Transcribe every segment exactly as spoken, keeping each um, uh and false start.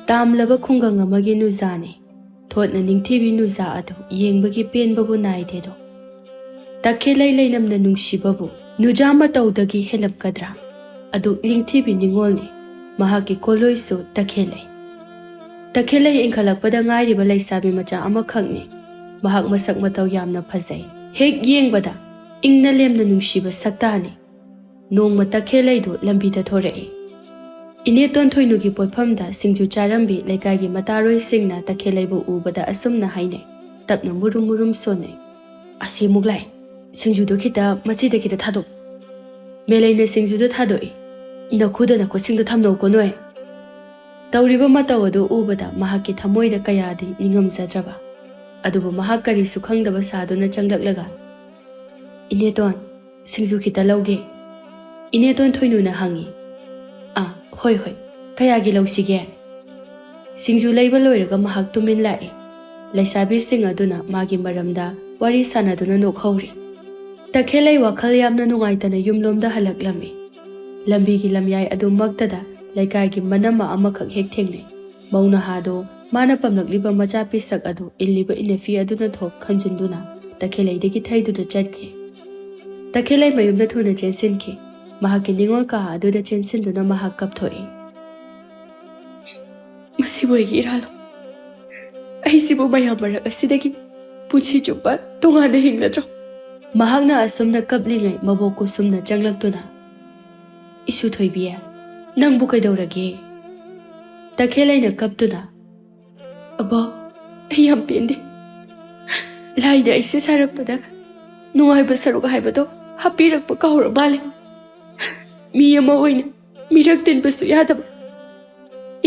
ꯇꯥꯝꯂꯕ ꯈꯨꯡꯒꯪ ꯑꯃꯒꯤ ꯅꯨꯖꯥꯅꯤ꯫ ꯊꯣꯠꯅ ꯅꯤꯡꯊꯤꯕꯤ ꯅꯨꯖꯥ ꯑꯗꯨ ꯌꯦꯡꯕꯒꯤ ꯄꯦꯟꯕꯕꯨ ꯅꯥꯏꯗꯦꯗꯣ꯫ ꯇꯈꯦꯜꯂꯩ ꯂꯩꯅꯝꯅ ꯅꯨꯡꯁꯤꯕꯕꯨ ꯅꯨꯖꯥ ꯃꯇꯧꯗꯒꯤ ꯍꯦꯜꯂꯛꯀꯗ꯭ꯔꯥ? ꯑꯗꯨꯛ ꯅꯤꯡꯊꯤꯕꯤ ꯅꯤꯉꯣꯜꯅꯤ꯫ ꯃꯍꯥꯛꯀꯤ ꯀꯣꯂꯣꯏꯁꯨ ꯇꯈꯦꯜꯂꯩ꯫ ꯇꯈꯦꯜꯂꯩ ꯏꯟꯈꯠꯂꯛꯄꯗ ꯉꯥꯏꯔꯤꯕ ꯂꯩꯁꯥꯕꯤ ꯃꯆꯥ ꯑꯃꯈꯛꯅꯤ꯫ ꯃꯍꯥꯛ ꯃꯁꯛ ꯃꯇꯧ ꯌꯥꯝꯅ ꯐꯖꯩ꯫ ꯍꯦꯛ ꯌꯦꯡꯕꯗ ꯏꯪꯅ ꯂꯦꯝꯅ ꯅꯨꯡꯁꯤꯕ ꯁꯛꯇꯥꯅꯤ꯫ ꯅꯣꯡꯃ ꯇꯈꯦꯜꯂꯩꯗꯨ ꯂꯝꯕꯤꯗ ꯊꯣꯔꯛꯏ꯫ ꯏꯅꯦ ꯇꯣꯟꯊꯣꯏꯅꯨꯒꯤ ꯄꯣꯠꯐꯝꯗ ꯁꯤꯡꯖꯨ ꯆꯥꯔꯝꯕꯤ ꯂꯩꯀꯥꯏꯒꯤ ꯃꯇꯥꯔꯣꯏꯁꯤꯡꯅ ꯇꯈꯦꯜꯂꯩꯕꯨ ꯎꯕꯗ ꯑꯁꯨꯝꯅ ꯍꯥꯏꯅꯩ, ꯇꯞꯅ ꯃꯨꯔꯨꯝ ꯃꯨꯔꯨꯝ ꯁꯣꯟꯅꯩ꯫ "ꯑꯁꯤ ꯃꯨꯛꯂꯥꯏ, ꯁꯤꯡꯖꯨꯗꯨ ꯈꯤꯇ ꯃꯆꯤꯗ ꯈꯤꯇ ꯊꯥꯗꯣꯛ꯫ ꯃꯦꯂꯩꯅ ꯁꯤꯡꯖꯨꯗ ꯊꯥꯗꯣꯛꯏ꯫ ꯅꯈꯨꯗ ꯅꯈꯨꯠꯁꯤꯡꯗꯣ ꯊꯝꯅꯧꯀꯣ ꯅꯣꯏ꯫" ꯇꯧꯔꯤꯕ ꯃꯇꯧ ꯑꯗꯨ ꯎꯕꯗ ꯃꯍꯥꯛꯀꯤ ꯊꯃꯣꯏꯗ ꯀꯌꯥꯗꯤ ꯅꯤꯡꯉꯝꯖꯗ꯭ꯔꯕ꯫ ꯑꯗꯨꯕꯨ ꯃꯍꯥꯛ ꯀꯔꯤꯁꯨ ꯈꯪꯗꯕ ꯁꯥꯗꯨꯅ ꯆꯪꯂꯛꯂꯒ, "ꯏꯅꯦꯇꯣꯟ, ꯁꯤꯡꯖꯨ ꯈꯤꯇ ꯂꯧꯒꯦ?" ꯏꯅꯦꯇꯣꯟ ꯊꯣꯏꯅꯨꯅ ꯍꯪꯉꯤ꯫ "ꯑꯥ, ꯍꯣꯏ, ꯍꯣꯏ, ꯀꯌꯥꯒꯤ ꯂꯧꯁꯤꯒꯦ?" ꯁꯤꯡꯖꯨ ꯂꯩꯕ ꯂꯣꯏꯔꯒ ꯃꯍꯥꯛ ꯇꯨꯃꯤꯟ ꯂꯥꯛꯏ꯫ ꯂꯩꯁꯥꯕꯤꯁꯤꯡ ꯑꯗꯨꯅ ꯃꯥꯒꯤ ꯃꯔꯝꯗ ꯋꯥꯔꯤ ꯁꯥꯟꯅꯗꯨꯅ ꯅꯣꯛꯍꯧꯔꯤ꯫ ꯇꯈꯦꯜꯂꯩ ꯋꯥꯈꯜ ꯌꯥꯝꯅ ꯅꯨꯡꯉꯥꯏꯇꯅ ꯌꯨꯝꯂꯣꯝꯗ ꯍꯜꯂꯛꯂꯝꯃꯤ꯫ ꯂꯝꯕꯤꯒꯤ ꯂꯝꯌꯥꯏ ꯑꯗꯨꯃꯛꯇꯗ ꯂꯩꯀꯥꯏꯒꯤ ꯃꯅꯝꯃ ꯑꯃꯈꯛ ꯍꯦꯛ ꯊꯦꯡꯅꯩ꯫ ꯃꯧ ꯅꯍꯥꯗꯣ ꯃꯥꯅ ꯄꯝꯂꯛꯂꯤꯕ ꯃꯆꯥ ꯄꯤꯁꯛ ꯑꯗꯨ ꯏꯜꯂꯤꯕ ꯏꯅꯐꯤ ꯑꯗꯨꯅ ꯊꯣꯛ ꯈꯟꯖꯤꯟꯗꯨꯅ ꯇꯈꯦꯜꯂꯩꯗꯒꯤ ꯊꯩꯗꯨꯅ ꯆꯠꯈꯤ꯫ ꯇꯈꯦꯜꯂꯩ ꯃꯌꯨꯝꯗ ꯊꯨꯅ ꯆꯦꯟꯁꯤꯟꯈꯤ꯫ ꯃꯍꯥꯛꯀꯤ ꯅꯤꯡꯉꯣꯜ ꯀꯥ ꯑꯗꯨꯗ ꯆꯦꯟꯁꯤꯟꯗꯨꯅ ꯃꯍꯥꯛ ꯀꯞꯊꯣꯛꯏ꯫ "ꯃꯁꯤꯕꯨ ꯑꯩꯒꯤ ꯏꯔꯥꯜꯂꯣ? ꯑꯩꯁꯤꯕꯨ ꯃꯌꯥꯝ ꯃꯔꯛ ꯑꯁꯤꯗꯒꯤ ꯄꯨꯟꯁꯤ ꯆꯨꯞꯄ ꯇꯣꯉꯥꯟꯅ ꯍꯤꯡꯂꯗ꯭ꯔꯣ?" ꯃꯍꯥꯛꯅ ꯑꯁꯨꯝꯅ ꯀꯞꯂꯤꯉꯩ ꯃꯕꯣꯛ ꯀꯨꯁꯨꯝꯅ ꯆꯪꯂꯛꯇꯨꯅ, "ꯏꯁꯨ ꯊꯣꯏꯕꯤ, ꯅꯪꯕꯨ ꯀꯩꯗꯧꯔꯒꯦ?" ꯇꯈꯦꯜꯂꯩꯅ ꯀꯞꯇꯨꯅ, "ꯑꯕꯣꯛ, ꯑꯩ ꯌꯥꯝ ꯄꯦꯟꯗꯦ꯫ ꯂꯥꯏꯅ ꯑꯩꯁꯦ ꯁꯥꯔꯛꯄꯗ ꯅꯨꯡꯉꯥꯏꯕ ꯁꯔꯨꯛ ꯍꯥꯏꯕꯗꯣ ꯍꯥꯞꯄꯤꯔꯛꯄ ꯀꯥꯎꯔ ꯃꯥꯜꯂꯦ꯫ ꯃꯤ ꯑꯃ ꯑꯣꯏꯅ ꯃꯤꯔꯛ ꯇꯤꯟꯕꯁꯨ ꯌꯥꯗꯕ꯫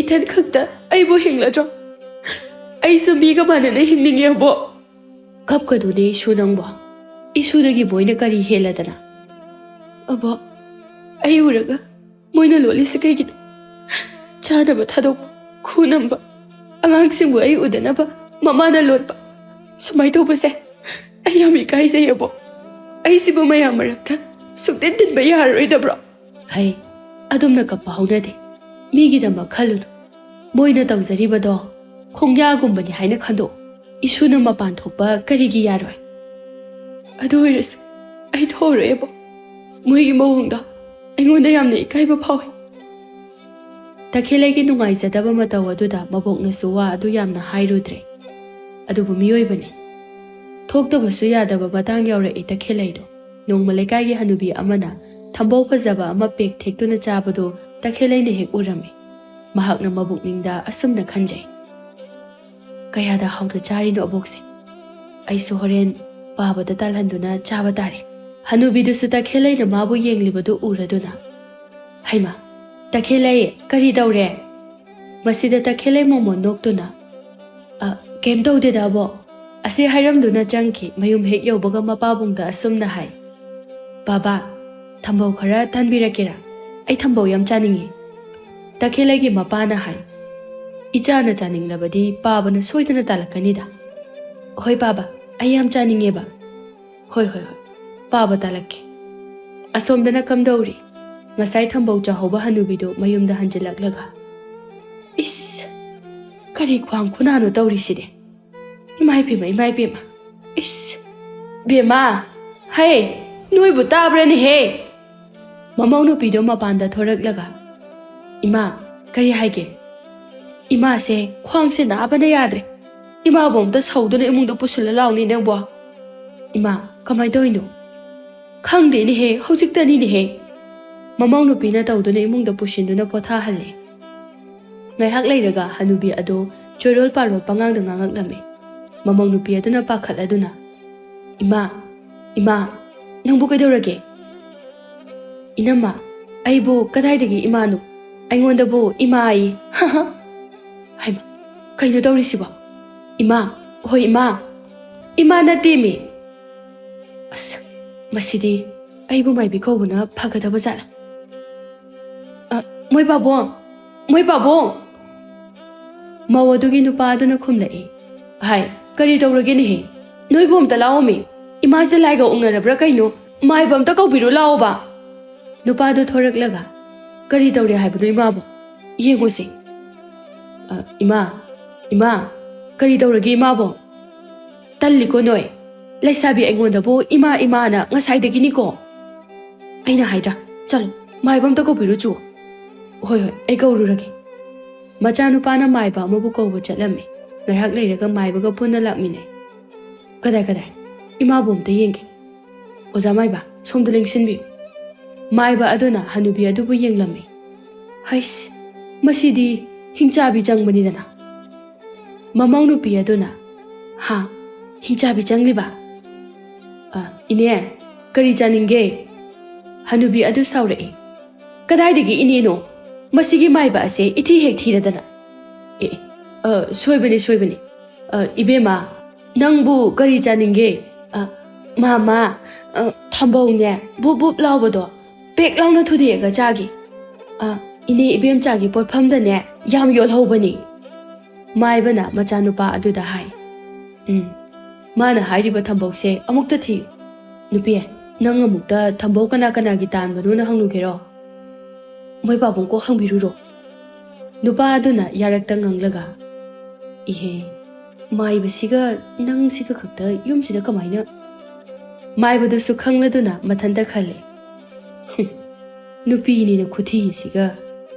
ꯏꯊꯟ ꯈꯛꯇ ꯑꯩꯕꯨ ꯍꯤꯡꯂꯗ꯭ꯔꯣ? ꯑꯩꯁꯨ ꯃꯤꯒ ꯃꯥꯟꯅꯅ ꯍꯤꯡꯅꯤꯡꯉꯦ, ꯑꯕꯣꯛ꯫" "ꯀꯞꯀꯅꯨꯅꯦ ꯏꯁꯨ ꯅꯪꯕꯣ꯫ ꯏꯁꯨꯗꯒꯤ ꯃꯣꯏꯅ ꯀꯔꯤ ꯍꯦꯜꯂꯗꯅ?" "ꯑꯕꯣꯛ, ꯑꯩ ꯎꯔꯒ ꯃꯣꯏꯅ ꯂꯣꯠꯂꯤꯁꯦ ꯀꯩꯒꯤꯅꯣ? ꯆꯥꯅꯕ ꯊꯥꯗꯣꯛꯄ, ꯈꯨ ꯅꯝꯕ, ꯑꯉꯥꯡꯁꯤꯡꯕꯨ ꯑꯩ ꯎꯗꯅꯕ ꯃꯃꯥꯅ ꯂꯣꯠꯄ, ꯁꯨꯃꯥꯏꯅ ꯇꯧꯕꯁꯦ ꯑꯩ ꯌꯥꯝ ꯏꯀꯥꯏꯖꯩ, ꯑꯕꯣꯛ꯫ ꯑꯩꯁꯤꯕꯨ ꯃꯌꯥꯝ ꯃꯔꯛꯇ ꯁꯨꯛꯇꯤꯟ ꯇꯤꯟꯕ ꯌꯥꯔꯔꯣꯏꯗꯕ꯭ꯔꯣ?" "ꯍꯩ, ꯑꯗꯨꯝꯅ ꯀꯞꯄ ꯍꯧꯅꯗꯦ꯫ ꯃꯤꯒꯤꯗꯃꯛ ꯈꯜꯂꯨꯅꯨ꯫ ꯃꯣꯏꯅ ꯇꯧꯖꯔꯤꯕꯗꯣ ꯈꯣꯡꯌꯥꯒꯨꯝꯕꯅꯤ ꯍꯥꯏꯅ ꯈꯟꯗꯣꯛꯎ꯫ ꯏꯁꯨꯅ ꯃꯄꯥꯟ ꯊꯣꯛꯄ ꯀꯔꯤꯒꯤ ꯌꯥꯔꯣꯏ? ꯑꯗꯨ ꯑꯣꯏꯔꯁꯨ ꯑꯩ ꯊꯣꯛꯑꯔꯣꯏ, ꯑꯕꯣꯛ꯫ ꯃꯣꯏꯒꯤ ꯃꯑꯣꯡꯗꯣ ꯑꯩꯉꯣꯟꯗ ꯌꯥꯝꯅ ꯏꯀꯥꯏꯕ ꯐꯥꯎꯏ꯫ ꯇꯈꯦꯜꯂꯩꯒꯤ ꯅꯨꯡꯉꯥꯏꯖꯗꯕ ꯃꯇꯧ ꯑꯗꯨꯗ ꯃꯕꯣꯛꯅꯁꯨ ꯋꯥ ꯑꯗꯨ ꯌꯥꯝꯅ ꯍꯥꯏꯔꯨꯗ꯭ꯔꯦ꯫ ꯑꯗꯨꯕꯨ ꯃꯤꯑꯣꯏꯕꯅꯤ꯫ ꯊꯣꯛꯇꯕꯁꯨ ꯌꯥꯗꯕ ꯃꯇꯥꯡ ꯌꯥꯎꯔꯛꯏ ꯇꯈꯦꯜꯂꯩꯗꯣ꯫ ꯅꯣꯡꯃ ꯂꯩꯀꯥꯏꯒꯤ ꯍꯅꯨꯕꯤ ꯑꯃꯅ ꯊꯝꯕꯧ ꯐꯖꯕ ꯑꯃ ꯄꯦꯛ ꯊꯦꯛꯇꯨꯅ ꯆꯥꯕꯗꯨ ꯇꯈꯦꯜꯂꯩꯅ ꯍꯦꯛ ꯎꯔꯝꯃꯤ꯫ ꯃꯍꯥꯛꯅ ꯃꯕꯨꯛꯅꯤꯡꯗ ꯑꯁꯨꯝꯅ ꯈꯟꯖꯩ, "ꯀꯌꯥꯗ ꯍꯥꯎꯅ ꯆꯥꯔꯤꯅꯣ ꯑꯕꯣꯛꯁꯦ꯫ ꯑꯩꯁꯨ ꯍꯣꯔꯦꯟ ꯄꯥꯕꯗ ꯇꯥꯜꯍꯟꯗꯨꯅ ꯆꯥꯕ ꯇꯥꯔꯦ"꯫ ꯍꯅꯨꯕꯤꯗꯨꯁꯨ ꯇꯈꯦꯜꯂꯩꯅ ꯃꯥꯕꯨ ꯌꯦꯡꯂꯤꯕꯗꯨ ꯎꯔꯗꯨꯅ, "ꯍꯩꯃꯥ, ꯇꯈꯦꯜꯂꯩ, ꯀꯔꯤ ꯇꯧꯔꯦ?" ꯃꯁꯤꯗ ꯇꯈꯦꯜꯂꯩ ꯃꯣꯃꯣꯟ ꯅꯣꯛꯇꯨꯅ, "ꯑ, ꯀꯩꯝ ꯇꯧꯗꯦꯗ, ꯑꯕꯣꯛ꯫ ꯑꯁꯤ ꯍꯥꯏꯔꯝꯗꯨꯅ ꯆꯪꯈꯤ꯫ ꯃꯌꯨꯝ ꯍꯦꯛ ꯌꯧꯕꯒ ꯃꯄꯥꯕꯨꯡꯗ ꯑꯁꯨꯝꯅ ꯍꯥꯏ, "ꯕꯥꯕꯥ, ꯊꯝꯕꯧ ꯈꯔ ꯇꯥꯟꯕꯤꯔꯛꯀꯦꯔꯥ? ꯑꯩ ꯊꯝꯕꯧ ꯌꯥꯝ ꯆꯥꯅꯤꯡꯉꯤ"꯫ ꯇꯈꯦꯜꯂꯩꯒꯤ ꯃꯄꯥꯅ ꯍꯥꯏ, "ꯏꯆꯥꯅ ꯆꯥꯅꯤꯡꯂꯕꯗꯤ ꯄꯥꯕꯅ ꯁꯣꯏꯗꯅ ꯇꯥꯜꯂꯛꯀꯅꯤꯗ"꯫ "ꯍꯣꯏ ꯄꯥꯕ, ꯑꯩ ꯌꯥꯝ ꯆꯥꯅꯤꯡꯉꯦꯕ"꯫ "ꯍꯣꯏ, ꯍꯣꯏ, ꯍꯣꯏ, ꯄꯥꯕ ꯇꯥꯜꯂꯛꯀꯦ"꯫ ꯑꯁꯣꯝꯗꯅ ꯀꯝꯗꯧꯔꯤ? ꯉꯁꯥꯏ ꯊꯝꯕꯧ ꯆꯥꯍꯧꯕ ꯍꯅꯨꯕꯤꯗꯨ ꯃꯌꯨꯝꯗ ꯍꯟꯖꯤꯜꯂꯛꯂꯒ, "ꯏꯁ, ꯀꯔꯤ ꯈ꯭ꯋꯥꯡ ꯈꯨꯅꯥꯅꯣ ꯇꯧꯔꯤꯁꯤꯗꯤ? ꯏꯃꯥ ꯏꯄꯦꯝꯃ, ꯏꯃꯥ ꯏꯄꯦꯝꯃ, ꯏꯁ, ꯕꯦꯝꯃ, ꯍꯩ, ꯅꯣꯏꯕꯨ ꯇꯥꯕ꯭ꯔꯅꯦꯍꯦ?" ꯃꯃꯧ ꯅꯨꯄꯤꯗꯣ ꯃꯄꯥꯟꯗ ꯊꯣꯔꯛꯂꯒ, "ꯏꯃꯥ, ꯀꯔꯤ ꯍꯥꯏꯒꯦ?" "ꯏꯃꯥꯁꯦ ꯈ꯭ꯋꯥꯡꯁꯦ ꯅꯥꯕꯅ ꯌꯥꯗ꯭ꯔꯦ꯫ ꯏꯃꯥꯕꯨ ꯑꯝꯇ ꯁꯧꯗꯨꯅ ꯏꯃꯨꯡꯗ ꯄꯨꯁꯤꯜꯂ ꯂꯥꯎꯅꯦ ꯅꯪꯕꯣ"꯫ "ꯏꯃꯥ, ꯀꯃꯥꯏꯅ ꯇꯧꯔꯤꯅꯣ?" "ꯈꯪꯗꯦꯅꯦꯍꯦ, ꯍꯧꯖꯤꯛꯇꯅꯤꯅꯦꯍꯦ"꯫ ꯃꯃꯧ ꯅꯨꯄꯤꯅ ꯇꯧꯗꯨꯅ ꯏꯃꯨꯡꯗ ꯄꯨꯁꯤꯟꯗꯨꯅ ꯄꯣꯊꯥꯍꯜꯂꯦ꯫ ꯉꯥꯏꯍꯥꯛ ꯂꯩꯔꯒ ꯍꯅꯨꯕꯤ ꯑꯗꯨ ꯆꯣꯏꯔꯣꯜ ꯄꯥꯔꯣꯜ ꯄꯉꯥꯡꯗ ꯉꯥꯡꯉꯛꯂꯝꯃꯤ꯫ ꯃꯃꯧ ꯅꯨꯄꯤ ꯑꯗꯨꯅ ꯄꯥꯈꯠꯂꯗꯨꯅ, "ꯏꯃꯥ, ꯏꯃꯥ, ꯅꯪꯕꯨ ꯀꯩꯗꯧꯔꯒꯦ?" "ꯏꯅꯝꯃ, ꯑꯩꯕꯨ ꯀꯗꯥꯏꯗꯒꯤ ꯏꯃꯥꯅꯣ? ꯑꯩꯉꯣꯟꯗꯕꯨ ꯏꯃꯥ ꯑꯌꯦ"꯫ "ꯍꯩꯃꯥ, ꯀꯩꯅꯣ ꯇꯧꯔꯤꯁꯤꯕꯣ? ꯏꯃꯥ, ꯍꯣꯏ ꯏꯃꯥ, ꯏꯃꯥ ꯅꯠꯇꯦꯃꯤ"꯫ ꯑꯁ, ꯃꯁꯤꯗꯤ ꯑꯩꯕꯨ ꯃꯥꯏꯕꯤ ꯀꯧꯕꯅ ꯐꯒꯗꯕ ꯖꯥꯠꯂ? "ꯑ, ꯃꯣꯏ ꯄꯥꯕꯨꯡ! ꯃꯣꯏ ꯄꯥꯕꯨꯡ!" ꯃꯧ ꯑꯗꯨꯒꯤ ꯅꯨꯄꯥ ꯑꯗꯨꯅ ꯈꯨꯝꯂꯛꯏ, "ꯍꯥꯏ, ꯀꯔꯤ ꯇꯧꯔꯒꯦꯅꯦꯍꯦ? ꯅꯣꯏꯕꯨ ꯑꯝꯇ ꯂꯥꯛꯑꯣꯃꯤ꯫ ꯏꯃꯥꯁꯦ ꯂꯥꯏꯒ ꯑꯣꯛꯅꯔꯕ꯭ꯔꯥ ꯀꯩꯅꯣ? ꯃꯥꯏꯕ ꯑꯝꯇ ꯀꯧꯕꯤꯔꯨ ꯂꯥꯛꯑꯣꯕ"꯫ ꯅꯨꯄꯥꯗꯨ ꯊꯣꯔꯛꯂꯒ, "ꯀꯔꯤ ꯇꯧꯔꯦ ꯍꯥꯏꯕꯅꯣ ꯏꯃꯥꯕꯨ? ꯌꯦꯡꯉꯨꯁꯦ"꯫ "ꯑ, ꯏꯃꯥ, ꯏꯃꯥ, ꯀꯔꯤ ꯇꯧꯔꯒꯦ ꯏꯃꯥꯕꯣ? ꯇꯜꯂꯤꯀꯣ ꯅꯣꯏ꯫ ꯂꯩꯁꯥꯕꯤ ꯑꯩꯉꯣꯟꯗꯕꯨ ꯏꯃꯥ, ꯏꯃꯥꯅ ꯉꯁꯥꯏꯗꯒꯤꯅꯤꯀꯣ꯫ ꯑꯩꯅ ꯍꯥꯏꯗ꯭ꯔꯥ? ꯆꯠꯂꯣ, ꯃꯥꯏꯕ ꯑꯝꯇ ꯀꯧꯕꯤꯔꯨ ꯆꯣ꯫" "ꯍꯣꯏ, ꯍꯣꯏ, ꯑꯩ ꯀꯧꯔꯨꯔꯒꯦ꯫" ꯃꯆꯥꯅꯨꯄꯥꯅ ꯃꯥꯏꯕ ꯑꯃꯕꯨ ꯀꯧꯕ ꯆꯠꯂꯝꯃꯤ꯫ ꯉꯥꯏꯍꯥꯛ ꯂꯩꯔꯒ ꯃꯥꯏꯕꯒ ꯄꯨꯟꯅ ꯂꯥꯛꯃꯤꯟꯅꯩ꯫ "ꯀꯗꯥꯏ, ꯀꯗꯥꯏ? ꯏꯃꯥꯕꯨ ꯑꯝꯇ ꯌꯦꯡꯒꯦ꯫ ꯑꯣꯖꯥ ꯃꯥꯏꯕ, ꯁꯣꯝꯗ ꯂꯦꯡꯁꯤꯟꯕꯤꯌꯨ꯫" ꯃꯥꯏꯕ ꯑꯗꯨꯅ ꯍꯅꯨꯕꯤ ꯑꯗꯨꯕꯨ ꯌꯦꯡꯂꯝꯃꯤ꯫ "ꯍꯩꯁ, ꯃꯁꯤꯗꯤ ꯍꯤꯡꯆꯥꯕꯤ ꯆꯪꯕꯅꯤꯗꯅ꯫" ꯃꯃꯧ ꯅꯨꯄꯤ ꯑꯗꯨꯅ, "ꯍꯥ? ꯍꯤꯡꯆꯥꯕꯤ ꯆꯪꯂꯤꯕ? ꯑ, ꯏꯅꯦ, ꯀꯔꯤ ꯆꯥꯅꯤꯡꯒꯦ?" ꯍꯅꯨꯕꯤ ꯑꯗꯨ ꯁꯥꯎꯔꯛꯏ꯫ "ꯀꯗꯥꯏꯗꯒꯤ ꯏꯅꯦꯅꯣ? ꯃꯁꯤꯒꯤ ꯃꯥꯏꯕ ꯑꯁꯦ ꯏꯊꯤ ꯍꯦꯛ ꯊꯤꯔꯗꯅ꯫" "ꯑꯦ, ꯑ, ꯁꯣꯏꯕꯅꯤ, ꯁꯣꯏꯕꯅꯤ꯫ ꯑ, ꯏꯕꯦꯝꯃ, ꯅꯪꯕꯨ ꯀꯔꯤ ꯆꯥꯅꯤꯡꯒꯦ?" "ꯑ, ꯃꯥꯃ, ꯑ, ꯊꯝꯕꯧꯅꯦ, ꯕꯨꯞ ꯕꯨꯞ ꯂꯥꯎꯕꯗꯣ, ꯄꯦꯛ ꯂꯥꯎꯅ ꯊꯨꯗꯦꯛꯑꯒ ꯆꯥꯒꯦ꯫ ꯑ, ꯏꯅꯦ ꯏꯕꯦꯝꯆꯥꯒꯤ ꯄꯣꯠꯐꯝꯗꯅꯦ, ꯌꯥꯝ ꯌꯣꯜꯍꯧꯕꯅꯤ꯫" ꯃꯥꯏꯕꯅ ꯃꯆꯥꯅꯨꯄꯥ ꯑꯗꯨꯗ ꯍꯥꯏ꯫ "ꯎꯝ, ꯃꯥꯅ ꯍꯥꯏꯔꯤꯕ ꯊꯝꯕꯧꯁꯦ ꯑꯃꯨꯛꯇ ꯊꯤꯌꯨ꯫ ꯅꯨꯄꯤ, ꯅꯪ ꯑꯃꯨꯛꯇ ꯊꯝꯕꯧ ꯀꯅꯥ ꯀꯅꯥꯒꯤ ꯇꯥꯟꯕꯅꯣꯅ ꯍꯪꯂꯨꯒꯦꯔꯣ? ꯃꯣꯏ ꯄꯥꯕꯨꯡ ꯀꯣꯛ ꯍꯪꯕꯤꯔꯨꯔꯣ꯫" ꯅꯨꯄꯥ ꯑꯗꯨꯅ ꯌꯥꯔꯛꯇ ꯉꯥꯡꯂꯒ, "ꯏꯍꯦ, ꯃꯥꯏꯕꯁꯤꯒ ꯅꯪꯁꯤꯒ ꯈꯛꯇ ꯌꯨꯝꯁꯤꯗ ꯀꯃꯥꯏꯅ?" ꯃꯥꯏꯕꯗꯨꯁꯨ ꯈꯪꯂꯗꯨꯅ ꯃꯊꯟꯇ ꯈꯜꯂꯦ, "ꯍꯨꯝ, ꯅꯨꯄꯤꯅꯤꯅ ꯈꯨꯊꯤꯁꯤꯒ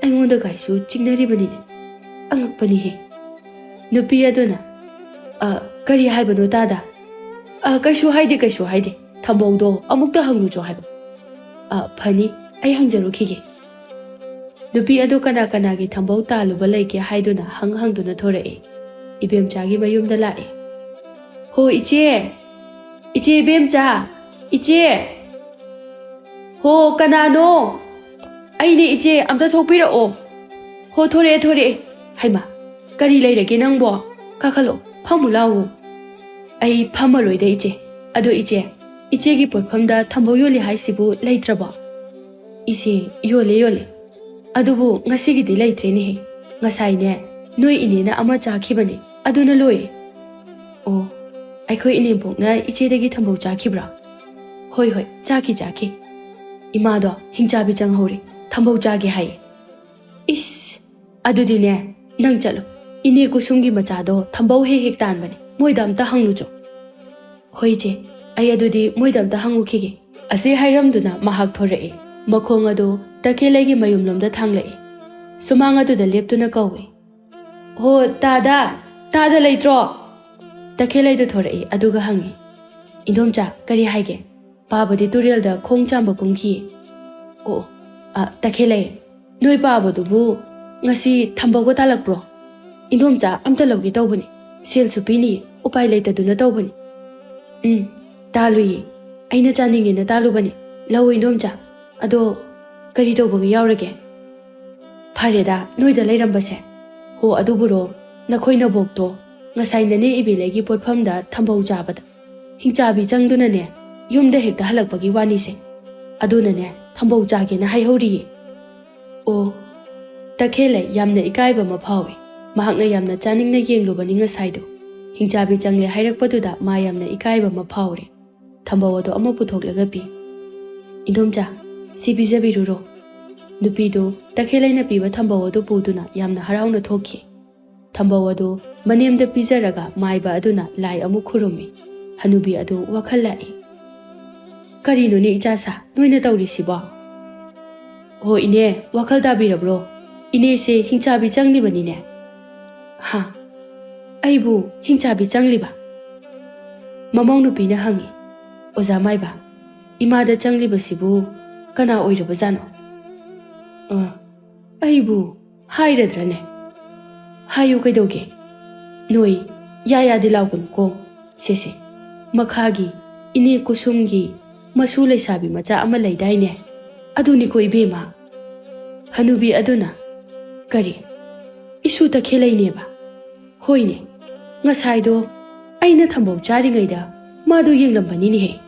ꯑꯩꯉꯣꯟꯗ ꯀꯥꯏꯁꯨ ꯆꯤꯡꯅꯔꯤꯕꯅꯤꯅꯦ꯫ ꯑꯉꯛꯄꯅꯤꯍꯦ꯫" ꯅꯨꯄꯤ ꯑꯗꯨꯅ, "ꯑ, ꯀꯔꯤ ꯍꯥꯏꯕꯅꯣ ꯇꯥꯗ?" "ꯑ, ꯀꯩꯁꯨ ꯍꯥꯏꯗꯦ, ꯀꯩꯁꯨ ꯍꯥꯏꯗꯦ꯫ ꯊꯝꯕꯧꯗꯣ ꯑꯃꯨꯛꯇ ꯍꯪꯂꯨꯆꯣ ꯍꯥꯏꯕ꯫" "ꯑ, ꯐꯅꯤ, ꯑꯩ ꯍꯪꯖꯔꯨꯈꯤꯒꯦ꯫" ꯅꯨꯄꯤ ꯑꯗꯨ ꯀꯅꯥ ꯀꯅꯥꯒꯤ ꯊꯝꯕꯧ ꯇꯥꯜꯂꯨꯕ ꯂꯩꯒꯦ ꯍꯥꯏꯗꯨꯅ ꯍꯪ ꯍꯪꯗꯨꯅ ꯊꯣꯔꯛꯏ꯫ ꯏꯕꯦꯝꯆꯥꯒꯤ ꯃꯌꯨꯝꯗ ꯂꯥꯛꯏ꯫ "ꯍꯣ, ꯏꯆꯦ! ꯏꯆꯦ ꯏꯕꯦꯝꯆꯥ! ꯏꯆꯦ! ꯍꯣ, ꯀꯅꯥꯅꯣ? ꯑꯩꯅꯦ ꯏꯆꯦ, ꯑꯝꯇ ꯊꯣꯛꯄꯤꯔꯛꯑꯣ꯫ ꯍꯣ, ꯊꯣꯔꯛꯑꯦ, ꯊꯣꯔꯛꯑꯦ꯫ ꯍꯩꯃꯥ, ꯀꯔꯤ ꯂꯩꯔꯒꯦ ꯅꯪꯕꯣ? ꯀꯥꯈꯠꯂꯣ, ꯐꯝꯃꯨ ꯂꯥꯎꯋꯣ꯫" "ꯑꯩ ꯐꯝꯃꯔꯣꯏꯗ ꯏꯆꯦ꯫ ꯑꯗꯣ ꯏꯆꯦ, ꯏꯆꯦꯒꯤ ꯄꯣꯠꯐꯝꯗ ꯊꯝꯕꯧ ꯌꯣꯜꯂꯤ ꯍꯥꯏꯁꯤꯕꯨ ꯂꯩꯇ꯭ꯔꯕꯣ?" "ꯏꯆꯦ, ꯌꯣꯜꯂꯦ, ꯌꯣꯜꯂꯦ꯫ ꯑꯗꯨꯕꯨ ꯉꯁꯤꯒꯤꯗꯤ ꯂꯩꯇ꯭ꯔꯦꯅꯦꯍꯦ꯫ ꯉꯁꯥꯏꯅꯦ, ꯅꯣꯏ ꯏꯅꯦꯅ ꯑꯃ ꯆꯥꯈꯤꯕꯅꯦ, ꯑꯗꯨꯅ ꯂꯣꯏꯔꯦ꯫" "ꯑꯣ, ꯑꯩꯈꯣꯏ ꯏꯅꯦꯝꯕꯣꯛꯅ ꯏꯆꯦꯗꯒꯤ ꯊꯝꯕꯧ ꯆꯥꯈꯤꯕ꯭ꯔꯣ?" "ꯍꯣꯏ, ꯍꯣꯏ, ꯆꯥꯈꯤ, ꯆꯥꯈꯤ꯫ ꯏꯃꯥꯗꯣ ꯍꯤꯡꯆꯥꯕꯤ ꯆꯪꯍꯧꯔꯦ, ꯊꯝꯕꯧ ꯆꯥꯒꯦ ꯍꯥꯏꯌꯦ꯫" "ꯏꯁ! ꯑꯗꯨꯗꯤꯅꯦ, "ꯅꯪ ꯆꯠꯂꯨ, ꯏꯅꯦ ꯀꯨꯁꯨꯝꯒꯤ ꯃꯆꯥꯗꯣ ꯊꯝꯕꯧ ꯍꯦꯛ ꯍꯦꯛ ꯇꯥꯟꯕꯅꯦ, ꯃꯣꯏꯗ ꯑꯝꯇ ꯍꯪꯂꯨꯆꯣ꯫" "ꯍꯣꯏ ꯏꯆꯦ, ꯑꯩ ꯑꯗꯨꯗꯤ ꯃꯣꯏꯗ ꯑꯝꯇ ꯍꯪꯉꯨꯈꯤꯒꯦ꯫" ꯑꯁꯤ ꯍꯥꯏꯔꯝꯗꯨꯅ ꯃꯍꯥꯛ ꯊꯣꯔꯛꯏ꯫ ꯃꯈꯣꯡ ꯑꯗꯨ ꯇꯈꯦꯜꯂꯩꯒꯤ ꯃꯌꯨꯝꯂꯣꯝꯗ ꯊꯥꯡꯂꯛꯏ꯫ ꯁꯨꯃꯥꯡ ꯑꯗꯨꯗ ꯂꯦꯞꯇꯨꯅ ꯀꯧꯏ, "ꯍꯣ, ꯇꯥꯗ, ꯇꯥꯗ ꯂꯩꯇ꯭ꯔꯣ?" ꯇꯈꯦꯜꯂꯩꯗꯨ ꯊꯣꯔꯛꯏ, ꯑꯗꯨꯒ ꯍꯪꯉꯤ, "ꯏꯟꯗꯣꯝꯆꯥ, ꯀꯔꯤ ꯍꯥꯏꯒꯦ? ꯄꯥꯕꯗꯤ ꯇꯨꯔꯦꯜꯗ ꯈꯣꯡ ꯆꯥꯝꯕ ꯀꯨꯝꯈꯤ꯫" "ꯑꯣ, ꯑ, ꯇꯈꯦꯜꯂꯩ, ꯅꯣꯏ ꯄꯥꯕꯗꯨꯕꯨ ꯉꯁꯤ ꯊꯝꯕꯧꯒ ꯇꯥꯜꯂꯛꯄ꯭ꯔꯣ?" "ꯏꯟꯗꯣꯝꯆꯥ, ꯑꯝꯇ ꯂꯧꯒꯦ ꯇꯧꯕꯅꯤ, ꯁꯦꯜꯁꯨ ꯄꯤꯅꯤ, ꯎꯄꯥꯏ ꯂꯩꯇꯗꯨꯅ ꯇꯧꯕꯅꯤ꯫" "ꯎꯝ, ꯇꯥꯜꯂꯨꯏꯌꯦ, ꯑꯩꯅ ꯆꯥꯅꯤꯡꯉꯦꯅ ꯇꯥꯜꯂꯨꯕꯅꯤ꯫ ꯂꯧ ꯏꯟꯗꯣꯝꯆꯥ, ꯑꯗꯣ ꯀꯔꯤ ꯇꯧꯕꯒ ꯌꯥꯎꯔꯒꯦ?" "ꯐꯔꯦꯗ, ꯅꯣꯏꯗ ꯂꯩꯔꯝꯕꯁꯦ꯫ ꯍꯣ, ꯑꯗꯨꯕꯨꯔꯣ, ꯅꯈꯣꯏ ꯅꯕꯣꯛꯇꯣ ꯉꯁꯥꯏ ꯅꯅꯦ ꯏꯕꯦꯂꯩꯒꯤ ꯄꯣꯠꯐꯝꯗ ꯊꯝꯕꯧ ꯆꯥꯕꯗ ꯍꯤꯡꯆꯥꯕꯤ ꯆꯪꯗꯨꯅꯅꯦ, ꯌꯨꯝꯗ ꯍꯦꯛꯇ ꯍꯜꯂꯛꯄꯒꯤ ꯋꯥꯅꯤꯁꯦ꯫ ꯑꯗꯨꯅꯅꯦ, ꯊꯝꯕꯧ ꯆꯥꯒꯦꯅ ꯍꯥꯏꯍꯧꯔꯤꯌꯦ꯫" "ꯑꯣ꯫" ꯇꯈꯦꯜꯂꯩ ꯌꯥꯝꯅ ꯏꯀꯥꯏꯕ ꯑꯃ ꯐꯥꯎꯏ꯫ ꯃꯍꯥꯛꯅ ꯌꯥꯝꯅ ꯆꯥꯅꯤꯡꯅ ꯌꯦꯡꯂꯨꯕꯅꯤ ꯉꯁꯥꯏꯗꯣ꯫ ꯍꯤꯡꯆꯥꯕꯤ ꯆꯪꯂꯦ ꯍꯥꯏꯔꯛꯄꯗꯨꯗ ꯃꯥ ꯌꯥꯝꯅ ꯏꯀꯥꯏꯕ ꯑꯃ ꯐꯥꯎꯔꯦ꯫ ꯊꯝꯕꯧ ꯑꯗꯨ ꯑꯃ ꯄꯨꯊꯣꯛꯂꯒ ꯄꯤ꯫ "ꯏꯟꯗꯣꯝꯆꯥ, ꯁꯤ ꯄꯤꯖꯕꯤꯔꯨꯔꯣ꯫" ꯅꯨꯄꯤꯗꯨ ꯇꯈꯦꯜꯂꯩꯅ ꯄꯤꯕ ꯊꯝꯕꯧ ꯑꯗꯨ ꯄꯨꯗꯨꯅ ꯌꯥꯝꯅ ꯍꯔꯥꯎꯅ ꯊꯣꯛꯈꯤ꯫ ꯊꯝꯕꯧ ꯑꯗꯨ ꯃꯅꯦꯝꯗ ꯄꯤꯖꯔꯒ ꯃꯥꯏꯕ ꯑꯗꯨꯅ ꯂꯥꯏ ꯑꯃꯨꯛ ꯈꯨꯔꯨꯝꯃꯤ꯫ ꯍꯅꯨꯕꯤ ꯑꯗꯨ ꯋꯥꯈꯜ ꯂꯥꯛꯏ꯫ "ꯀꯔꯤꯅꯣꯅꯦ ꯏꯆꯥꯁꯥ, ꯅꯣꯏꯅ ꯇꯧꯔꯤꯁꯤꯕꯣ?" "ꯍꯣ ꯏꯅꯦ, ꯋꯥꯈꯜ ꯇꯥꯕꯤꯔꯕ꯭ꯔꯣ? ꯏꯅꯦꯁꯦ ꯍꯤꯡꯆꯥꯕꯤ ꯆꯪꯂꯤꯕꯅꯤꯅꯦ꯫" "ꯍꯥ? ꯑꯩꯕꯨ ꯍꯤꯡꯆꯥꯕꯤ ꯆꯪꯂꯤꯕ?" ꯃꯃꯧ ꯅꯨꯄꯤꯅ ꯍꯪꯉꯤ꯫ "ꯑꯣꯖꯥ ꯃꯥꯏꯕ, ꯏꯃꯥꯗ ꯆꯪꯂꯤꯕꯁꯤꯕꯨ ꯀꯅꯥ ꯑꯣꯏꯔꯕꯖꯥꯠꯅꯣ?" "ꯑ, ꯑꯩꯕꯨ ꯍꯥꯏꯔꯗ꯭ꯔꯅꯦ?" "ꯍꯥꯏꯌꯨ ꯀꯩꯗꯧꯒꯦ? ꯅꯣꯏ ꯌꯥ ꯌꯥꯗꯤ ꯂꯥꯎꯒꯅꯨꯀꯣ꯫ ꯁꯦꯁꯦ, ꯃꯈꯥꯒꯤ ꯏꯅꯦ ꯀꯨꯁꯨꯝꯒꯤ ꯃꯁꯨ ꯂꯩꯁꯥꯕꯤ ꯃꯆꯥ ꯑꯃ ꯂꯩꯗꯥꯏꯅꯦ? ꯑꯗꯨꯅꯤꯀꯣ ꯏꯕꯦꯝꯃ꯫" ꯍꯅꯨꯕꯤ ꯑꯗꯨꯅ, "ꯀꯔꯤ? ꯏꯁꯨ ꯇꯈꯦꯜꯂꯩꯅꯦꯕ?" "ꯍꯣꯏꯅꯦ, ꯉꯁꯥꯏꯗꯣ ꯑꯩꯅ ꯊꯝꯕꯧ ꯆꯥꯔꯤꯉꯩꯗ ꯃꯥꯗꯣ ꯌꯦꯡꯂꯝꯕꯅꯤꯅꯦꯍꯦ꯫"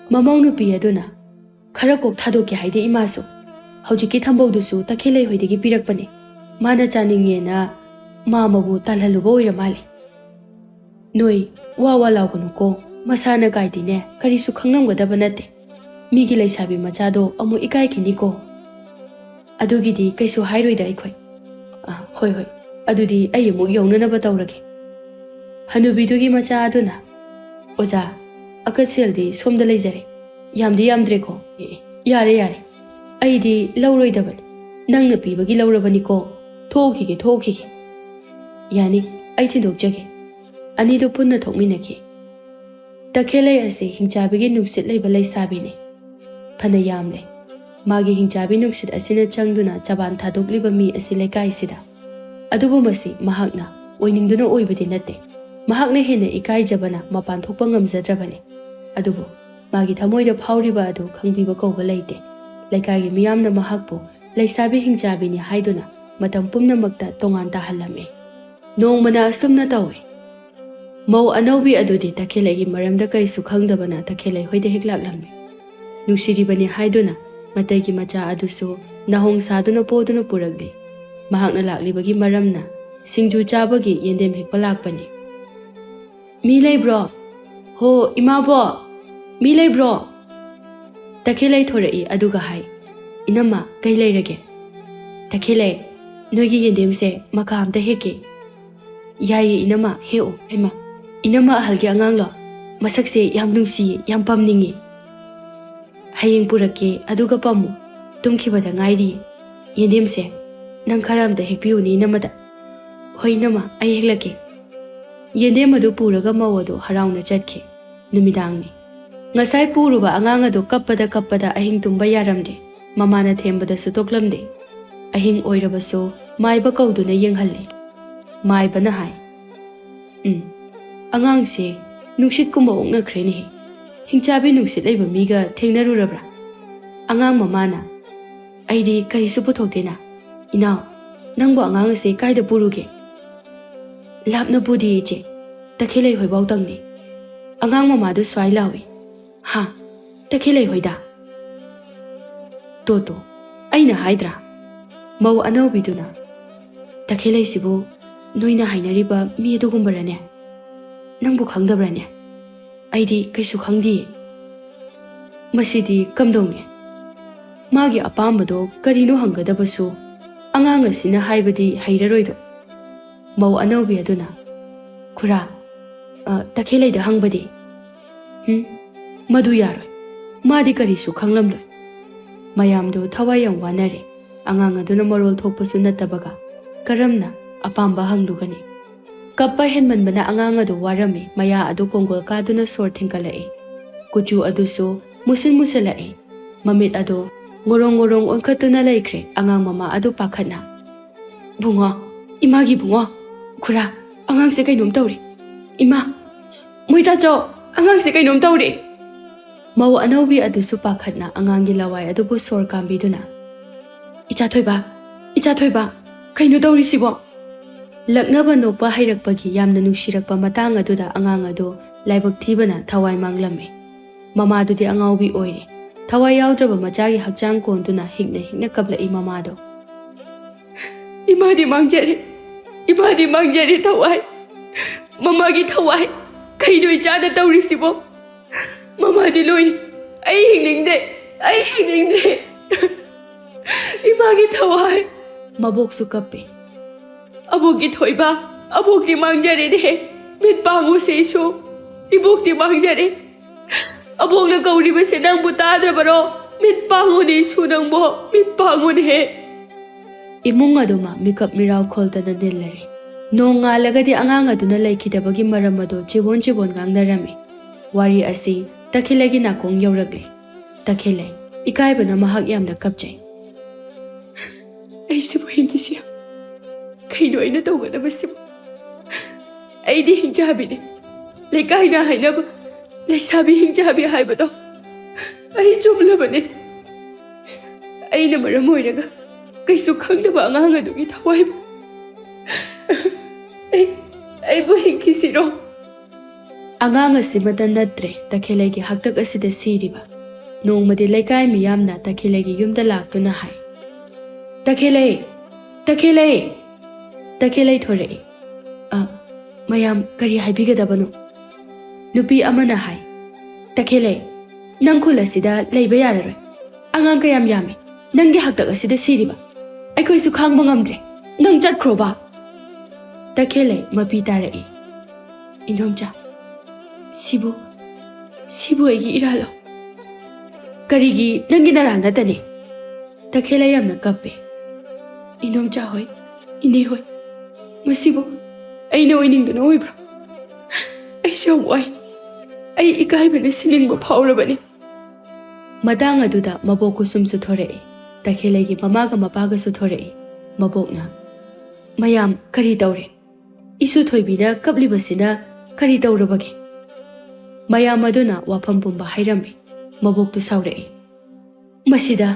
ꯃꯃꯧ ꯅꯨꯄꯤ ꯑꯗꯨꯅ, "ꯈꯔ ꯀꯣꯛ ꯊꯥꯗꯣꯛꯀꯦ ꯍꯥꯏꯗꯦ ꯏꯃꯥꯁꯨ꯫ ꯍꯧꯖꯤꯛꯀꯤ ꯊꯝꯕꯧꯗꯨꯁꯨ ꯇꯈꯦꯜꯂꯩ ꯍꯣꯏꯗꯒꯤ ꯄꯤꯔꯛꯄꯅꯦ꯫ ꯃꯥꯅ ꯆꯥꯅꯤꯡꯉꯦꯅ ꯃꯥꯃꯕꯨ ꯇꯥꯜꯍꯜꯂꯨꯕ ꯑꯣꯏꯔ ꯃꯥꯜꯂꯦ꯫" "ꯅꯣꯏ ꯋꯥ ꯋꯥ ꯂꯥꯎꯒꯅꯨꯀꯣ, ꯃꯁꯥꯅ ꯀꯥꯏꯗꯤꯅꯦ ꯀꯔꯤꯁꯨ ꯈꯪꯂꯝꯒꯗꯕ ꯅꯠꯇꯦ꯫ ꯃꯤꯒꯤ ꯂꯩꯁꯥꯕꯤ ꯃꯆꯥꯗꯣ ꯑꯃꯨꯛ ꯏꯀꯥꯏꯈꯤꯅꯤꯀꯣ꯫" "ꯑꯗꯨꯒꯤꯗꯤ ꯀꯩꯁꯨ ꯍꯥꯏꯔꯣꯏꯗ ꯑꯩꯈꯣꯏ꯫" "ꯑ, ꯍꯣꯏ, ꯍꯣꯏ, ꯑꯗꯨꯗꯤ ꯑꯩ ꯑꯃꯨꯛ ꯌꯧꯅꯅꯕ ꯇꯧꯔꯒꯦ꯫ ꯍꯅꯨꯕꯤꯗꯨꯒꯤ ꯃꯆꯥ ꯑꯗꯨꯅ, "ꯑꯣꯖꯥ, ꯑꯀꯠꯁꯦꯜꯗꯤ ꯁꯣꯝꯗ ꯂꯩꯖꯔꯦ꯫ ꯌꯥꯝꯗꯤ ꯌꯥꯝꯗ꯭ꯔꯦꯀꯣ?" "ꯑꯦ, ꯑꯦ, ꯌꯥꯔꯦ, ꯌꯥꯔꯦ꯫ ꯑꯩꯗꯤ ꯂꯧꯔꯣꯏꯗꯕꯅꯤ꯫ ꯅꯪꯅ ꯄꯤꯕꯒꯤ ꯂꯧꯔꯕꯅꯤꯀꯣ꯫ ꯊꯣꯛꯈꯤꯒꯦ, ꯊꯣꯛꯈꯤꯒꯦ꯫" "ꯌꯥꯅꯤ, ꯑꯩ ꯊꯤꯟꯗꯣꯛꯆꯒꯦ꯫" ꯑꯅꯤꯗꯨ ꯄꯨꯟꯅ ꯊꯣꯛꯃꯤꯟꯅꯈꯤ꯫ ꯇꯈꯦꯜꯂꯩ ꯑꯁꯤ ꯍꯤꯡꯆꯥꯕꯤꯒꯤ ꯅꯨꯡꯁꯤꯠ ꯂꯩꯕ ꯂꯩꯁꯥꯕꯤꯅꯤ꯫ ꯐꯅ ꯌꯥꯝꯂꯦ꯫ ꯃꯥꯒꯤ ꯍꯤꯡꯆꯥꯕꯤ ꯅꯨꯡꯁꯤꯠ ꯑꯁꯤꯅ ꯆꯪꯗꯨꯅ ꯆꯕꯥꯟ ꯊꯥꯗꯣꯛꯂꯤꯕ ꯃꯤ ꯑꯁꯤ ꯂꯩꯀꯥꯏꯁꯤꯗ꯫ ꯑꯗꯨꯕꯨ ꯃꯁꯤ ꯃꯍꯥꯛꯅ ꯑꯣꯏꯅꯤꯡꯗꯨꯅ ꯑꯣꯏꯕꯗꯤ ꯅꯠꯇꯦ꯫ ꯃꯍꯥꯛꯅ ꯍꯦꯟꯅ ꯏꯀꯥꯏꯖꯕꯅ ꯃꯄꯥꯟ ꯊꯣꯛꯄ ꯉꯝꯖꯗ꯭ꯔꯕꯅꯤ꯫ ꯑꯗꯨꯕꯨ ꯃꯥꯒꯤ ꯊꯃꯣꯏꯗ ꯐꯥꯎꯔꯤꯕ ꯑꯗꯨ ꯈꯪꯕꯤꯕ ꯀꯧꯕ ꯂꯩꯇꯦ꯫ ꯂꯩꯀꯥꯏꯒꯤ ꯃꯤꯌꯥꯝꯅ ꯃꯍꯥꯛꯄꯨ ꯂꯩꯁꯥꯕꯤ ꯍꯤꯡꯆꯥꯕꯤꯅꯤ ꯍꯥꯏꯗꯨꯅ ꯃꯇꯝ ꯄꯨꯝꯅꯃꯛꯇ ꯇꯣꯉꯥꯟ ꯇꯥꯍꯜꯂꯝꯃꯤ꯫ ꯅꯣꯡꯃꯅ ꯑꯁꯨꯝꯅ ꯇꯧꯏ꯫ ꯃꯧ ꯑꯅꯧꯕꯤ ꯑꯗꯨꯗꯤ ꯇꯈꯦꯜꯂꯩꯒꯤ ꯃꯔꯝꯗ ꯀꯔꯤꯁꯨ ꯈꯪꯗꯕꯅ ꯇꯈꯦꯜꯂꯩ ꯍꯣꯏꯗ ꯍꯦꯛ ꯂꯥꯛꯂꯝꯃꯤ꯫ ꯅꯨꯡꯁꯤꯔꯤꯕꯅꯤ ꯍꯥꯏꯗꯨꯅ ꯃꯇꯩꯒꯤ ꯃꯆꯥ ꯑꯗꯨꯁꯨ ꯅꯥꯍꯣꯡ ꯁꯥꯗꯨꯅ ꯄꯣꯗꯨꯅ ꯄꯨꯔꯛꯂꯤ꯫ ꯃꯍꯥꯛꯅ ꯂꯥꯛꯂꯤꯕꯒꯤ ꯃꯔꯝꯅ ꯁꯤꯡꯖꯨ ꯆꯥꯕꯒꯤ ꯌꯦꯟꯗꯦꯝ ꯍꯦꯛꯄ ꯂꯥꯛꯄꯅꯤ꯫ "ꯃꯤ ꯂꯩꯕ꯭ꯔꯣ? ꯍꯣ, ꯏꯃꯥꯕꯣ! ꯃꯤ ꯂꯩꯕ꯭ꯔꯣ?" ꯇꯈꯦꯜꯂꯩ ꯊꯣꯔꯛꯏ ꯑꯗꯨꯒ ꯍꯥꯏ, "ꯏꯅꯝꯃ, ꯀꯩ ꯂꯩꯔꯒꯦ?" "ꯇꯈꯦꯜꯂꯩ, ꯅꯣꯏꯒꯤ ꯌꯦꯟꯗꯦꯝꯁꯦ ꯃꯀꯥ ꯑꯝꯇ ꯍꯦꯛꯀꯦ꯫" "ꯌꯥꯏꯌꯦ ꯏꯅꯝꯃ, ꯍꯦꯛꯑꯣ꯫" "ꯍꯩꯃꯥ, ꯏꯅꯝꯃ ꯑꯍꯜꯒꯤ ꯑꯉꯥꯡꯂꯣ? ꯃꯁꯛꯁꯦ ꯌꯥꯝ ꯅꯨꯡꯁꯤꯌꯦ, ꯌꯥꯝ ꯄꯝꯅꯤꯡꯉꯦ꯫" "ꯍꯌꯦꯡ ꯄꯨꯔꯛꯀꯦ, ꯑꯗꯨꯒ ꯄꯝꯃꯨ꯫ ꯇꯨꯝꯈꯤꯕꯗ ꯉꯥꯏꯔꯤ꯫ ꯌꯦꯟꯗꯦꯝꯁꯦ ꯅꯪ ꯈꯔ ꯑꯝꯇ ꯍꯦꯛꯄꯤꯌꯨꯅꯦ ꯏꯅꯝꯃꯗ꯫" "ꯍꯣꯏ ꯏꯅꯝꯃ, ꯑꯩ ꯍꯦꯛꯂꯛꯀꯦ꯫" ꯌꯦꯟꯗꯦꯝ ꯑꯗꯨ ꯄꯨꯔꯒ ꯃꯧ ꯑꯗꯨ ꯍꯔꯥꯎꯅ ꯆꯠꯈꯤ꯫ ꯅꯨꯃꯤꯗꯥꯡꯅꯤ꯫ ꯉꯁꯥꯏ ꯄꯨꯔꯨꯕ ꯑꯉꯥꯡ ꯑꯗꯨ ꯀꯞꯄꯗ ꯀꯞꯄꯗ ꯑꯍꯤꯡ ꯇꯨꯝꯕ ꯌꯥꯔꯝꯗꯦ꯫ ꯃꯃꯥꯅ ꯊꯦꯝꯕꯗꯁꯨ ꯇꯣꯛꯂꯝꯗꯦ꯫ ꯑꯍꯤꯡ ꯑꯣꯏꯔꯕꯁꯨ ꯃꯥꯏꯕ ꯀꯧꯗꯨꯅ ꯌꯦꯡꯍꯜꯂꯤ꯫ ꯃꯥꯏꯕꯅ ꯍꯥꯏ, "ꯎꯝ, ꯑꯉꯥꯡꯁꯦ ꯅꯨꯡꯁꯤꯠꯀꯨꯝꯕ ꯑꯣꯛꯅꯈ꯭ꯔꯦꯅꯦꯍꯦ꯫ ꯍꯤꯡꯆꯥꯕꯤ ꯅꯨꯡꯁꯤꯠ ꯂꯩꯕ ꯃꯤꯒ ꯊꯦꯡꯅꯔꯨꯔꯕ꯭ꯔꯥ?" ꯑꯉꯥꯡ ꯃꯃꯥꯅ, "ꯑꯩꯗꯤ ꯀꯔꯤꯁꯨ ꯄꯨꯊꯣꯛꯇꯦꯅ꯫ ꯏꯅꯥꯎ, ꯅꯪꯕꯨ ꯑꯉꯥꯡ ꯑꯁꯦ ꯀꯥꯏꯗ ꯄꯨꯔꯨꯒꯦ?" "ꯂꯥꯞꯅ ꯄꯨꯗꯦ ꯏꯆꯦ, ꯇꯈꯦꯜꯂꯩ ꯍꯣꯏꯐꯥꯎꯇꯪꯅꯤ꯫" ꯑꯉꯥꯡ ꯃꯃꯥꯗꯨ ꯁ꯭ꯋꯥꯏ ꯂꯥꯎꯏ, "ꯍꯥ? ꯇꯈꯦꯜꯂꯩ ꯍꯣꯏꯗ?" "ꯇꯣ ꯇꯣ, ꯑꯩꯅ ꯍꯥꯏꯗ꯭ꯔꯥ?" ꯃꯧ ꯑꯅꯧꯕꯤꯗꯨꯅ, "ꯇꯈꯦꯜꯂꯩꯁꯤꯕꯨ ꯅꯣꯏꯅ ꯍꯥꯏꯅꯔꯤꯕ ꯃꯤ ꯑꯗꯨꯒꯨꯝꯕꯔꯅꯦ? ꯅꯪꯕꯨ ꯈꯪꯗꯕ꯭ꯔꯅꯦ?" "ꯑꯩꯗꯤ ꯀꯩꯁꯨ ꯈꯪꯗꯤꯌꯦ꯫" "ꯃꯁꯤꯗꯤ ꯀꯝꯗꯧꯅꯤ? ꯃꯥꯒꯤ ꯑꯄꯥꯝꯕꯗꯣ ꯀꯔꯤꯅꯣ ꯍꯪꯒꯗꯕꯁꯨ ꯑꯉꯥꯡ ꯑꯁꯤꯅ ꯍꯥꯏꯕꯗꯤ ꯍꯩꯔꯔꯣꯏꯗꯣ꯫ ꯃꯧ ꯑꯅꯧꯕꯤ ꯑꯗꯨꯅ, "ꯈꯨꯔꯥ, ꯑ, ꯇꯈꯦꯜꯂꯩꯗ ꯍꯪꯕꯗꯤ?" "ꯍꯨꯝ, ꯃꯗꯨ ꯌꯥꯔꯣꯏ꯫ ꯃꯥꯗꯤ ꯀꯔꯤꯁꯨ ꯈꯪꯂꯝꯂꯣꯏ꯫" ꯃꯌꯥꯝꯗꯨ ꯊꯋꯥꯏ ꯌꯥꯝ ꯋꯥꯅꯔꯦ꯫ ꯑꯉꯥꯡ ꯑꯗꯨꯅ ꯃꯔꯣꯜ ꯊꯣꯛꯄꯁꯨ ꯅꯠꯇꯕꯒ ꯀꯔꯝꯅ ꯑꯄꯥꯝꯕ ꯍꯪꯂꯨꯒꯅꯤ? ꯀꯞꯄ ꯍꯦꯟꯃꯟꯕꯅ ꯑꯉꯥꯡ ꯑꯗꯨ ꯋꯥꯔꯝꯃꯤ꯫ ꯃꯌꯥ ꯑꯗꯨ ꯀꯣꯡꯒꯣꯜ ꯀꯥꯗꯨꯅ ꯁꯣꯔ ꯊꯤꯡꯀꯠꯂꯛꯏ꯫ ꯀꯨꯆꯨ ꯑꯗꯨꯁꯨ ꯃꯨꯁꯤꯟ ꯃꯨꯁꯤꯜꯂꯛꯏ꯫ ꯃꯃꯤꯠ ꯑꯗꯨ ꯉꯣꯔꯣꯡ ꯉꯣꯔꯣꯡ ꯑꯣꯟꯈꯠꯇꯨꯅ ꯂꯩꯈ꯭ꯔꯦ꯫ ꯑꯉꯥꯡ ꯃꯃꯥ ꯑꯗꯨ ꯄꯥꯈꯠꯅ, "ꯕꯨꯡꯉꯣ, ꯏꯃꯥꯒꯤ ꯕꯨꯡꯉꯣ, ꯈꯨꯔꯥ, ꯑꯉꯥꯡꯁꯦ ꯀꯩꯅꯣꯝ ꯇꯧꯔꯦ꯫ ꯏꯃꯥ, ꯃꯣꯏꯇꯥꯆꯧ, ꯑꯉꯥꯡꯁꯦ ꯀꯩꯅꯣꯝ ꯇꯧꯔꯦ꯫" ꯃꯧ ꯑꯅꯧꯕꯤ ꯑꯗꯨꯁꯨ ꯄꯥꯈꯠꯅ ꯑꯉꯥꯡꯒꯤ ꯂꯋꯥꯏ ꯑꯗꯨꯕꯨ ꯁꯣꯔ ꯀꯥꯝꯕꯤꯗꯨꯅ, "ꯏꯆꯥ ꯊꯣꯏꯕ, ꯏꯆꯥ ꯊꯣꯏꯕ, ꯀꯩꯅꯣ ꯇꯧꯔꯤꯁꯤꯕꯣ?" ꯂꯛꯅꯕ ꯅꯣꯛꯄ ꯍꯩꯔꯛꯄꯒꯤ ꯌꯥꯝꯅ ꯅꯨꯡꯁꯤꯔꯛꯄ ꯃꯇꯥꯡ ꯑꯗꯨꯗ ꯑꯉꯥꯡ ꯑꯗꯨ ꯂꯥꯏꯕꯛ ꯊꯤꯕꯅ ꯊꯋꯥꯏ ꯃꯥꯡꯂꯝꯃꯤ꯫ ꯃꯃꯥꯗꯨꯗꯤ ꯑꯉꯥꯎꯕꯤ ꯑꯣꯏꯔꯦ꯫ ꯊꯋꯥꯏ ꯌꯥꯎꯗ꯭ꯔꯕ ꯃꯆꯥꯒꯤ ꯍꯛꯆꯥꯡ ꯀꯣꯟꯗꯨꯅ ꯍꯤꯛꯅ ꯍꯤꯛꯅ ꯀꯞꯂꯛꯏ ꯃꯃꯥꯗꯣ꯫ "ꯏꯃꯥꯗꯤ ꯃꯥꯡꯖꯔꯦ, ꯏꯃꯥꯗꯤ ꯃꯥꯡꯖꯔꯦ ꯊꯋꯥꯏ꯫ ꯃꯃꯥꯒꯤ ꯊꯋꯥꯏ, ꯀꯩꯅꯣ ꯏꯆꯥꯅ ꯇꯧꯔꯤꯁꯤꯕꯣ? ꯃꯃꯥꯗꯤ ꯂꯣꯏꯔꯦ꯫ ꯑꯩ ꯍꯤꯡꯅꯤꯡꯗ꯭ꯔꯦ, ꯑꯩ ꯍꯤꯡꯅꯤꯡꯗ꯭ꯔꯦ꯫ ꯏꯃꯥꯒꯤ ꯊꯋꯥꯏ꯫" ꯃꯕꯣꯛꯁꯨ ꯀꯞꯄꯦ꯫ "ꯑꯕꯣꯛꯀꯤ ꯊꯣꯏꯕ, ꯑꯕꯣꯛꯇꯤ ꯃꯥꯡꯖꯔꯦꯅꯦꯍꯦ꯫ ꯃꯤꯠ ꯄꯥꯡꯉꯨꯁꯦ ꯏꯁꯨ, ꯏꯕꯣꯛꯇꯤ ꯃꯥꯡꯖꯔꯦ꯫ ꯑꯕꯣꯛꯅ ꯀꯧꯔꯤꯕꯁꯦ ꯅꯪꯕꯨ ꯇꯥꯗ꯭ꯔꯕꯔꯣ? ꯃꯤꯠ ꯄꯥꯡꯉꯨꯅꯦ ꯏꯁꯨ ꯅꯪꯕꯣ, ꯃꯤꯠ ꯄꯥꯡꯉꯨꯅꯦꯍꯦ꯫" ꯏꯃꯨꯡ ꯑꯗꯨꯃꯛ ꯃꯤꯀꯞ ꯃꯤꯔꯥꯎ ꯈꯣꯜꯗꯅ ꯅꯤꯜꯂꯔꯦ꯫ ꯅꯣꯡ ꯉꯥꯜꯂꯒꯗꯤ ꯑꯉꯥꯡ ꯑꯗꯨꯅ ꯂꯩꯈꯤꯗꯕꯒꯤ ꯃꯔꯝ ꯑꯗꯨ ꯆꯤꯕꯣꯟ ꯆꯤꯕꯣꯟ ꯉꯥꯡꯅꯔꯝꯃꯤ꯫ ꯋꯥꯔꯤ ꯑꯁꯤ ꯇꯈꯦꯜꯂꯩꯒꯤ ꯅꯥꯀꯣꯡ ꯌꯧꯔꯛꯂꯦ꯫ ꯇꯈꯦꯜꯂꯩ, ꯏꯀꯥꯏꯕꯅ ꯃꯍꯥꯛ ꯌꯥꯝꯅ ꯀꯞꯆꯩ꯫ "ꯑꯩꯁꯤꯕꯨ ꯍꯤꯡꯈꯤꯁꯤꯔ? ꯀꯩꯅꯣ ꯑꯩꯅ ꯇꯧꯒꯗꯕꯁꯤꯕꯨ? ꯑꯩꯗꯤ ꯍꯤꯡꯆꯥꯕꯤꯅꯤ꯫ ꯂꯩꯀꯥꯏꯅ ꯍꯥꯏꯅꯕ ꯂꯩꯁꯥꯕꯤ ꯍꯤꯡꯆꯥꯕꯤ ꯍꯥꯏꯕꯗꯣ ꯑꯩ ꯆꯨꯝꯂꯕꯅꯤ꯫ ꯑꯩꯅ ꯃꯔꯝ ꯑꯣꯏꯔꯒ ꯀꯩꯁꯨ ꯈꯪꯗꯕ ꯑꯉꯥꯡ ꯑꯗꯨꯒꯤ ꯊꯋꯥꯏꯕꯨ ꯑꯩ, ꯑꯩꯕꯨ ꯍꯤꯡꯈꯤꯁꯤꯔꯣ?" ꯑꯉꯥꯡ ꯑꯁꯤꯃꯇ ꯅꯠꯇ꯭ꯔꯦ ꯇꯈꯦꯜꯂꯩꯒꯤ ꯍꯥꯛꯇꯛ ꯑꯁꯤꯗ ꯁꯤꯔꯤꯕ꯫ ꯅꯣꯡꯃꯗꯤ ꯂꯩꯀꯥꯏ ꯃꯤꯌꯥꯝꯅ ꯇꯈꯦꯜꯂꯩꯒꯤ ꯌꯨꯝꯗ ꯂꯥꯛꯇꯨꯅ ꯍꯥꯏ, "ꯇꯈꯦꯜꯂꯩ! ꯇꯈꯦꯜꯂꯩ!" ꯇꯈꯦꯜꯂꯩ ꯊꯣꯔꯛꯏ꯫ "ꯑ, ꯃꯌꯥꯝ ꯀꯔꯤ ꯍꯥꯏꯕꯤꯒꯗꯕꯅꯣ?" ꯅꯨꯄꯤ ꯑꯃꯅ ꯍꯥꯏ, "ꯇꯈꯦꯜꯂꯩ, ꯅꯪ ꯈꯨꯜ ꯑꯁꯤꯗ ꯂꯩꯕ ꯌꯥꯔꯔꯣꯏ꯫ ꯑꯉꯥꯡ ꯀꯌꯥꯝ ꯌꯥꯝꯃꯤ꯫ ꯅꯪꯒꯤ ꯍꯥꯛꯇꯛ ꯑꯁꯤꯗ ꯁꯤꯔꯤꯕ꯫ ꯑꯩꯈꯣꯏꯁꯨ ꯈꯥꯡꯕ ꯉꯝꯗ꯭ꯔꯦ꯫ ꯅꯪ ꯆꯠꯈ꯭ꯔꯣꯕ꯫" ꯇꯈꯦꯜꯂꯩ ꯃꯄꯤ ꯇꯥꯔꯛꯏ꯫ "ꯏꯟꯗꯣꯝꯆꯥ, ꯁꯤꯕꯨ, ꯁꯤꯕꯨ ꯑꯩꯒꯤ ꯏꯔꯥꯜꯂꯣ?" "ꯀꯔꯤꯒꯤ ꯅꯪꯒꯤ ꯅꯔꯥꯜ ꯅꯠꯇꯅꯤ?" ꯇꯈꯦꯜꯂꯩ ꯌꯥꯝꯅ ꯀꯞꯄꯦ꯫ "ꯏꯟꯗꯣꯝꯆꯥ ꯍꯣꯏ, ꯏꯅꯦ ꯍꯣꯏ, ꯃꯁꯤꯕꯨ ꯑꯩꯅ ꯑꯣꯏꯅꯤꯡꯗꯨꯅ ꯑꯣꯏꯕ꯭ꯔꯥ? ꯑꯩꯁꯨ ꯌꯥꯝ ꯋꯥꯏ꯫ ꯑꯩ ꯏꯀꯥꯏꯕꯅ ꯁꯤꯅꯤꯡꯕ ꯐꯥꯎꯔꯕꯅꯤ꯫" ꯃꯇꯥꯡ ꯑꯗꯨꯗ ꯃꯕꯣꯛ ꯀꯨꯁꯨꯝꯁꯨ ꯊꯣꯔꯛꯏ꯫ ꯇꯈꯦꯜꯂꯩꯒꯤ ꯃꯃꯥꯒ ꯃꯄꯥꯒꯁꯨ ꯊꯣꯔꯛꯏ꯫ ꯃꯕꯣꯛꯅ, "ꯃꯌꯥꯝ ꯀꯔꯤ ꯇꯧꯔꯦ? ꯏꯁꯨ ꯊꯣꯏꯕꯤꯅ ꯀꯞꯂꯤꯕꯁꯤꯅ ꯀꯔꯤ ꯇꯧꯔꯕꯒꯦ?" ꯃꯌꯥꯝ ꯑꯗꯨꯅ ꯋꯥꯐꯝ ꯄꯨꯝꯕ ꯍꯥꯏꯔꯝꯃꯤ꯫ ꯃꯕꯣꯛꯇꯨ ꯁꯥꯎꯔꯛꯏ꯫ "ꯃꯁꯤꯗ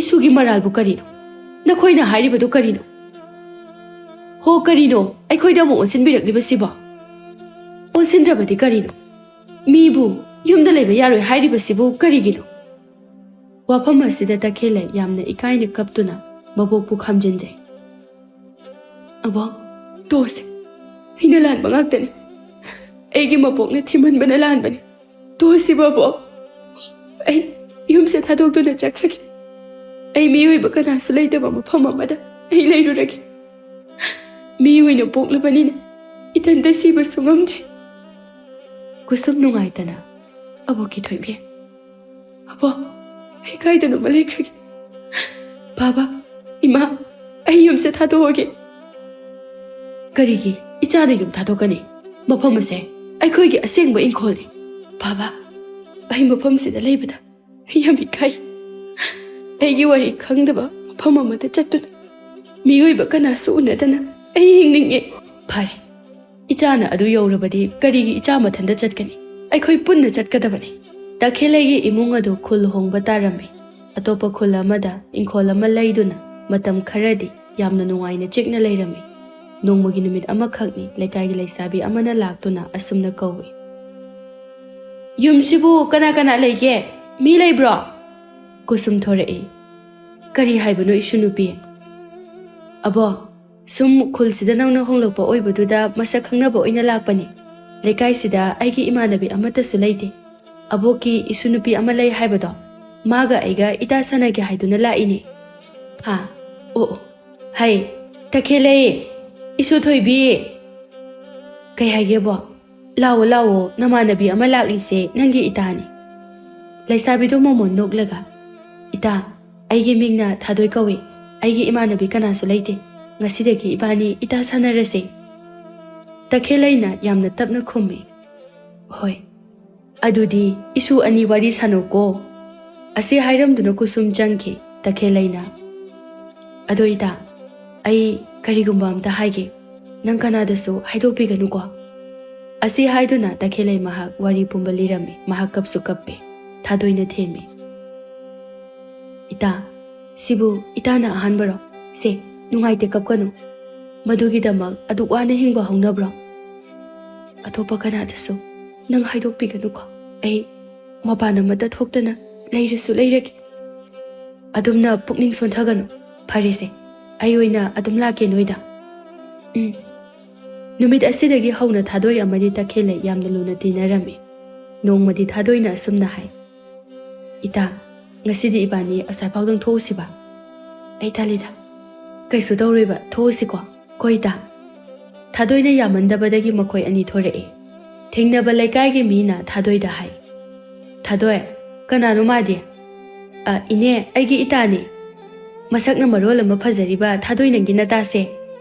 ꯏꯁꯨꯒꯤ ꯃꯔꯥꯜꯕꯨ ꯀꯔꯤꯅꯣ? ꯅꯈꯣꯏꯅ ꯍꯥꯏꯔꯤꯕꯗꯨ ꯀꯔꯤꯅꯣ? ꯍꯣ, ꯀꯔꯤꯅꯣ ꯑꯩꯈꯣꯏꯗ ꯑꯃꯨꯛ ꯑꯣꯟꯁꯤꯟꯕꯤꯔꯛꯂꯤꯕꯁꯤꯕꯣ? ꯑꯣꯟꯁꯤꯟꯗ꯭ꯔꯕꯗꯤ ꯀꯔꯤꯅꯣ? ꯃꯤꯕꯨ ꯌꯨꯝꯗ ꯂꯩꯕ ꯌꯥꯔꯣꯏ ꯍꯥꯏꯔꯤꯕꯁꯤꯕꯨ ꯀꯔꯤꯒꯤꯅꯣ?" ꯋꯥꯐꯝ ꯑꯁꯤꯗ ꯇꯈꯦꯜꯂꯩ ꯌꯥꯝꯅ ꯏꯀꯥꯏꯅ ꯀꯞꯇꯨꯅ ꯃꯕꯣꯛꯄꯨ ꯈꯥꯝꯖꯤꯟꯖꯩ꯫ "ꯑꯕꯣꯛ, ꯇꯣꯛꯑꯁꯦ꯫ ꯑꯩꯅ ꯂꯥꯟꯕ ꯉꯥꯛꯇꯅꯤ꯫ ꯑꯩꯒꯤ ꯃꯕꯣꯛꯅ ꯊꯤꯃꯟꯕꯅ ꯂꯥꯟꯕꯅꯤ꯫ ꯇꯣꯛꯑꯁꯤꯕ, ꯑꯕꯣꯛ꯫ ꯑꯩ ꯌꯨꯝꯁꯦ ꯊꯥꯗꯣꯛꯇꯨꯅ ꯆꯠꯈ꯭ꯔꯒꯦ꯫ ꯑꯩ ꯃꯤꯑꯣꯏꯕ ꯀꯅꯥꯁꯨ ꯂꯩꯇꯕ ꯃꯐꯝ ꯑꯃꯗ ꯑꯩ ꯂꯩꯔꯨꯔꯒꯦ꯫ ꯃꯤ ꯑꯣꯏꯅ ꯄꯣꯛꯂꯕꯅꯤꯅ ꯏꯊꯟꯇ ꯁꯤꯕꯁꯨ ꯉꯝꯗ꯭ꯔꯦ꯫" ꯀꯨꯁꯨꯝ ꯅꯨꯡꯉꯥꯏꯇꯅ, "ꯑꯕꯣꯛꯀꯤ ꯊꯣꯏꯕꯤ, ꯑꯕꯣꯛ, ꯑꯩ ꯀꯥꯏꯗꯅꯣꯃ ꯂꯩꯈ꯭ꯔꯒꯦ꯫ ꯕꯥꯕꯥ, ꯏꯃꯥ, ꯑꯩ ꯌꯨꯝꯁꯦ ꯊꯥꯗꯣꯛꯑꯒꯦ꯫" "ꯀꯔꯤꯒꯤ ꯏꯆꯥꯅ ꯌꯨꯝ ꯊꯥꯗꯣꯛꯀꯅꯤ? ꯃꯐꯝ ꯑꯁꯦ ꯑꯩꯈꯣꯏꯒꯤ ꯑꯁꯦꯡꯕ ꯏꯪꯈꯣꯜꯅꯤ꯫" "ꯕꯥꯕꯥ, ꯑꯩ ꯃꯐꯝꯁꯤꯗ ꯂꯩꯕꯗ ꯑꯩ ꯌꯥꯝ ꯏꯀꯥꯏ꯫ ꯑꯩꯒꯤ ꯋꯥꯔꯤ ꯈꯪꯗꯕ ꯃꯐꯝ ꯑꯃꯗ ꯆꯠꯇꯨꯅ ꯃꯤꯑꯣꯏꯕ ꯀꯅꯥꯁꯨ ꯎꯅꯗꯅ ꯑꯩ ꯍꯤꯡꯅꯤꯡꯉꯦ꯫" "ꯐꯔꯦ, ꯏꯆꯥꯅ ꯑꯗꯨ ꯌꯧꯔꯕꯗꯤ ꯀꯔꯤꯒꯤ ꯏꯆꯥ ꯃꯊꯟꯇ ꯆꯠꯀꯅꯤ? ꯑꯩꯈꯣꯏ ꯄꯨꯟꯅ ꯆꯠꯀꯗꯕꯅꯤ꯫" ꯇꯈꯦꯜꯂꯩꯒꯤ ꯏꯃꯨꯡ ꯑꯗꯨ ꯈꯨꯜ ꯍꯣꯡꯕ ꯇꯥꯔꯝꯃꯤ꯫ ꯑꯇꯣꯞꯄ ꯈꯨꯜ ꯑꯃꯗ ꯏꯪꯈꯣꯜ ꯑꯃ ꯂꯩꯗꯨꯅ ꯃꯇꯝ ꯈꯔꯗꯤ ꯌꯥꯝꯅ ꯅꯨꯡꯉꯥꯏꯅ ꯆꯤꯛꯅ ꯂꯩꯔꯝꯃꯤ꯫ ꯅꯣꯡꯃꯒꯤ ꯅꯨꯃꯤꯠ ꯑꯃꯈꯛꯅꯤ, ꯂꯩꯀꯥꯏꯒꯤ ꯂꯩꯁꯥꯕꯤ ꯑꯃꯅ ꯂꯥꯛꯇꯨꯅ ꯑꯁꯨꯝꯅ ꯀꯧꯏ, "ꯌꯨꯝꯁꯤꯕꯨ ꯀꯅꯥ ꯀꯅꯥ ꯂꯩꯒꯦ? ꯃꯤ ꯂꯩꯕ꯭ꯔꯣ?" ꯀꯨꯁꯨꯝ ꯊꯣꯔꯛꯏ꯫ "ꯀꯔꯤ ꯍꯥꯏꯕꯅꯣ, ꯏꯁꯨ ꯅꯨꯄꯤ?" "ꯑꯕꯣ, ꯁꯨꯝ ꯈꯨꯜꯁꯤꯗ ꯅꯧꯅ ꯍꯣꯡꯂꯛꯄ ꯑꯣꯏꯕꯗꯨꯗ ꯃꯁꯛ ꯈꯪꯅꯕ ꯑꯣꯏꯅ ꯂꯥꯛꯄꯅꯤ꯫ ꯂꯩꯀꯥꯏꯁꯤꯗ ꯑꯩꯒꯤ ꯏꯃꯥꯟꯅꯕꯤ ꯑꯃꯠꯇꯁꯨ ꯂꯩꯇꯦ꯫ ꯑꯕꯣꯛꯀꯤ ꯏꯁꯨ ꯅꯨꯄꯤ ꯑꯃ ꯂꯩ ꯍꯥꯏꯕꯗꯣ, ꯃꯥꯒ ꯑꯩꯒ ꯏꯇꯥ ꯁꯥꯟꯅꯒꯦ ꯍꯥꯏꯗꯨꯅ ꯂꯥꯛꯏꯅꯤ꯫" "ꯍꯥ? ꯑꯣ, ꯑꯣ꯫ ꯍꯩ, ꯇꯈꯦꯜꯂꯩ, ꯏꯁꯨ ꯊꯣꯏꯕꯤ, "ꯀꯩ ꯍꯥꯏꯒꯦꯕꯣ? ꯂꯥꯛꯑꯣ, ꯂꯥꯛꯑꯣ, ꯅꯃꯥꯟꯅꯕꯤ ꯑꯃ ꯂꯥꯛꯂꯤꯁꯦ ꯅꯪꯒꯤ ꯏꯇꯥꯅꯤ꯫" ꯂꯩꯁꯥꯕꯤꯗꯣ ꯃꯣꯃꯣꯟ ꯅꯣꯛꯂꯒ, "ꯏꯇꯥ, ꯑꯩꯒꯤ ꯃꯤꯡꯅ ꯊꯥꯗꯣꯏ ꯀꯧꯏ꯫ ꯑꯩꯒꯤ ꯏꯃꯥꯟꯅꯕꯤ ꯀꯅꯥꯁꯨ ꯂꯩꯇꯦ꯫ ꯉꯁꯤꯗꯒꯤ ꯏꯕꯥꯅꯤ ꯏꯇꯥ ꯁꯥꯟꯅꯔꯁꯦ꯫" ꯇꯈꯦꯜꯂꯩꯅ ꯌꯥꯝꯅ ꯇꯞꯅ ꯈꯨꯝꯃꯤ, "ꯍꯣꯏ꯫" "ꯑꯗꯨꯗꯤ ꯏꯁꯨ ꯑꯅꯤ ꯋꯥꯔꯤ ꯁꯥꯟꯅꯧꯀꯣ꯫" ꯑꯁꯤ ꯍꯥꯏꯔꯝꯗꯨꯅ ꯀꯨꯁꯨꯝ ꯆꯪꯈꯤ꯫ ꯇꯈꯦꯜꯂꯩꯅ, "ꯑꯗꯣ ꯏꯇꯥ, ꯑꯩ ꯀꯔꯤꯒꯨꯝꯕ ꯑꯝꯇ ꯍꯥꯏꯒꯦ꯫ ꯅꯪ ꯀꯅꯥꯗꯁꯨ ꯍꯥꯏꯗꯣꯛꯄꯤꯒꯅꯨꯀꯣ꯫" ꯑꯁꯤ ꯍꯥꯏꯗꯨꯅ ꯇꯈꯦꯜꯂꯩ ꯃꯍꯥꯛ ꯋꯥꯔꯤ ꯄꯨꯝꯕ ꯂꯤꯔꯝꯃꯤ꯫ ꯃꯍꯥꯛ ꯀꯞꯁꯨ ꯀꯞꯄꯦ꯫ ꯊꯥꯗꯣꯏꯅ ꯊꯦꯝꯃꯤ, "ꯏꯇꯥ, ꯁꯤꯕꯨ ꯏꯇꯥꯅ ꯑꯍꯥꯟꯕꯔꯣ? ꯁꯦ, ꯅꯨꯡꯉꯥꯏꯇꯦ, ꯀꯞꯀꯅꯨ꯫ ꯃꯗꯨꯒꯤꯗꯃꯛ ꯑꯗꯨꯛ ꯋꯥꯅ ꯍꯤꯡꯕ ꯍꯧꯅꯕ꯭ꯔꯣ? ꯑꯇꯣꯞꯄ ꯀꯅꯥꯗꯁꯨ ꯅꯪ ꯍꯥꯏꯗꯣꯛꯄꯤꯒꯅꯨꯀꯣ꯫ ꯑꯩ ꯃꯄꯥꯟ ꯑꯃꯠꯇ ꯊꯣꯛꯇꯅ ꯂꯩꯔꯁꯨ ꯂꯩꯔꯒꯦ꯫" "ꯑꯗꯨꯝꯅ ꯄꯨꯛꯅꯤꯡ ꯁꯣꯟꯊꯒꯅꯨ꯫ ꯐꯔꯦꯁꯦ, ꯑꯩ ꯑꯣꯏꯅ ꯑꯗꯨꯝ ꯂꯥꯛꯀꯦ ꯅꯣꯏꯗ꯫" ꯎꯝ꯫ ꯅꯨꯃꯤꯠ ꯑꯁꯤꯗꯒꯤ ꯍꯧꯅ ꯊꯥꯗꯣꯏ ꯑꯃꯗꯤ ꯇꯈꯦꯜꯂꯩ ꯌꯥꯝꯅ ꯂꯨꯅ ꯇꯤꯟꯅꯔꯝꯃꯤ꯫ ꯅꯣꯡꯃꯗꯤ ꯊꯥꯗꯣꯏꯅ ꯑꯁꯨꯝꯅ ꯍꯥꯏ, "ꯏꯇꯥ, ꯉꯁꯤꯗꯤ ꯏꯕꯥꯅꯤ ꯑꯁ꯭ꯋꯥꯏꯐꯥꯎꯗꯪ ꯊꯣꯛꯎꯁꯤꯕ?" "ꯑꯩ ꯇꯜꯂꯤꯗ꯫ ꯀꯩꯁꯨ ꯇꯧꯔꯣꯏꯕ, ꯊꯣꯛꯎꯁꯤꯀꯣ꯫ ꯀꯣ ꯏꯇꯥ?" ꯊꯥꯗꯣꯏꯅ ꯌꯥꯃꯟꯗꯕꯗꯒꯤ ꯃꯈꯣꯏ ꯑꯅꯤ ꯊꯣꯔꯛꯑꯦ꯫ ꯊꯦꯡꯅꯕ ꯂꯩꯀꯥꯏꯒꯤ ꯃꯤꯅ ꯊꯥꯗꯣꯏꯗ ꯍꯥꯏ, "ꯊꯥꯗꯣꯏ, ꯀꯅꯥꯅꯣ ꯃꯥꯗꯤ?" "ꯑ, ꯏꯅꯦ, ꯑꯩꯒꯤ ꯏꯇꯥꯅꯦ꯫ ꯃꯁꯛꯅ ꯃꯔꯣꯜ ꯑꯃ ꯐꯖꯔꯤꯕ ꯊꯥꯗꯣꯏ, ꯅꯪꯒꯤ ꯅꯇꯥꯁꯦ꯫"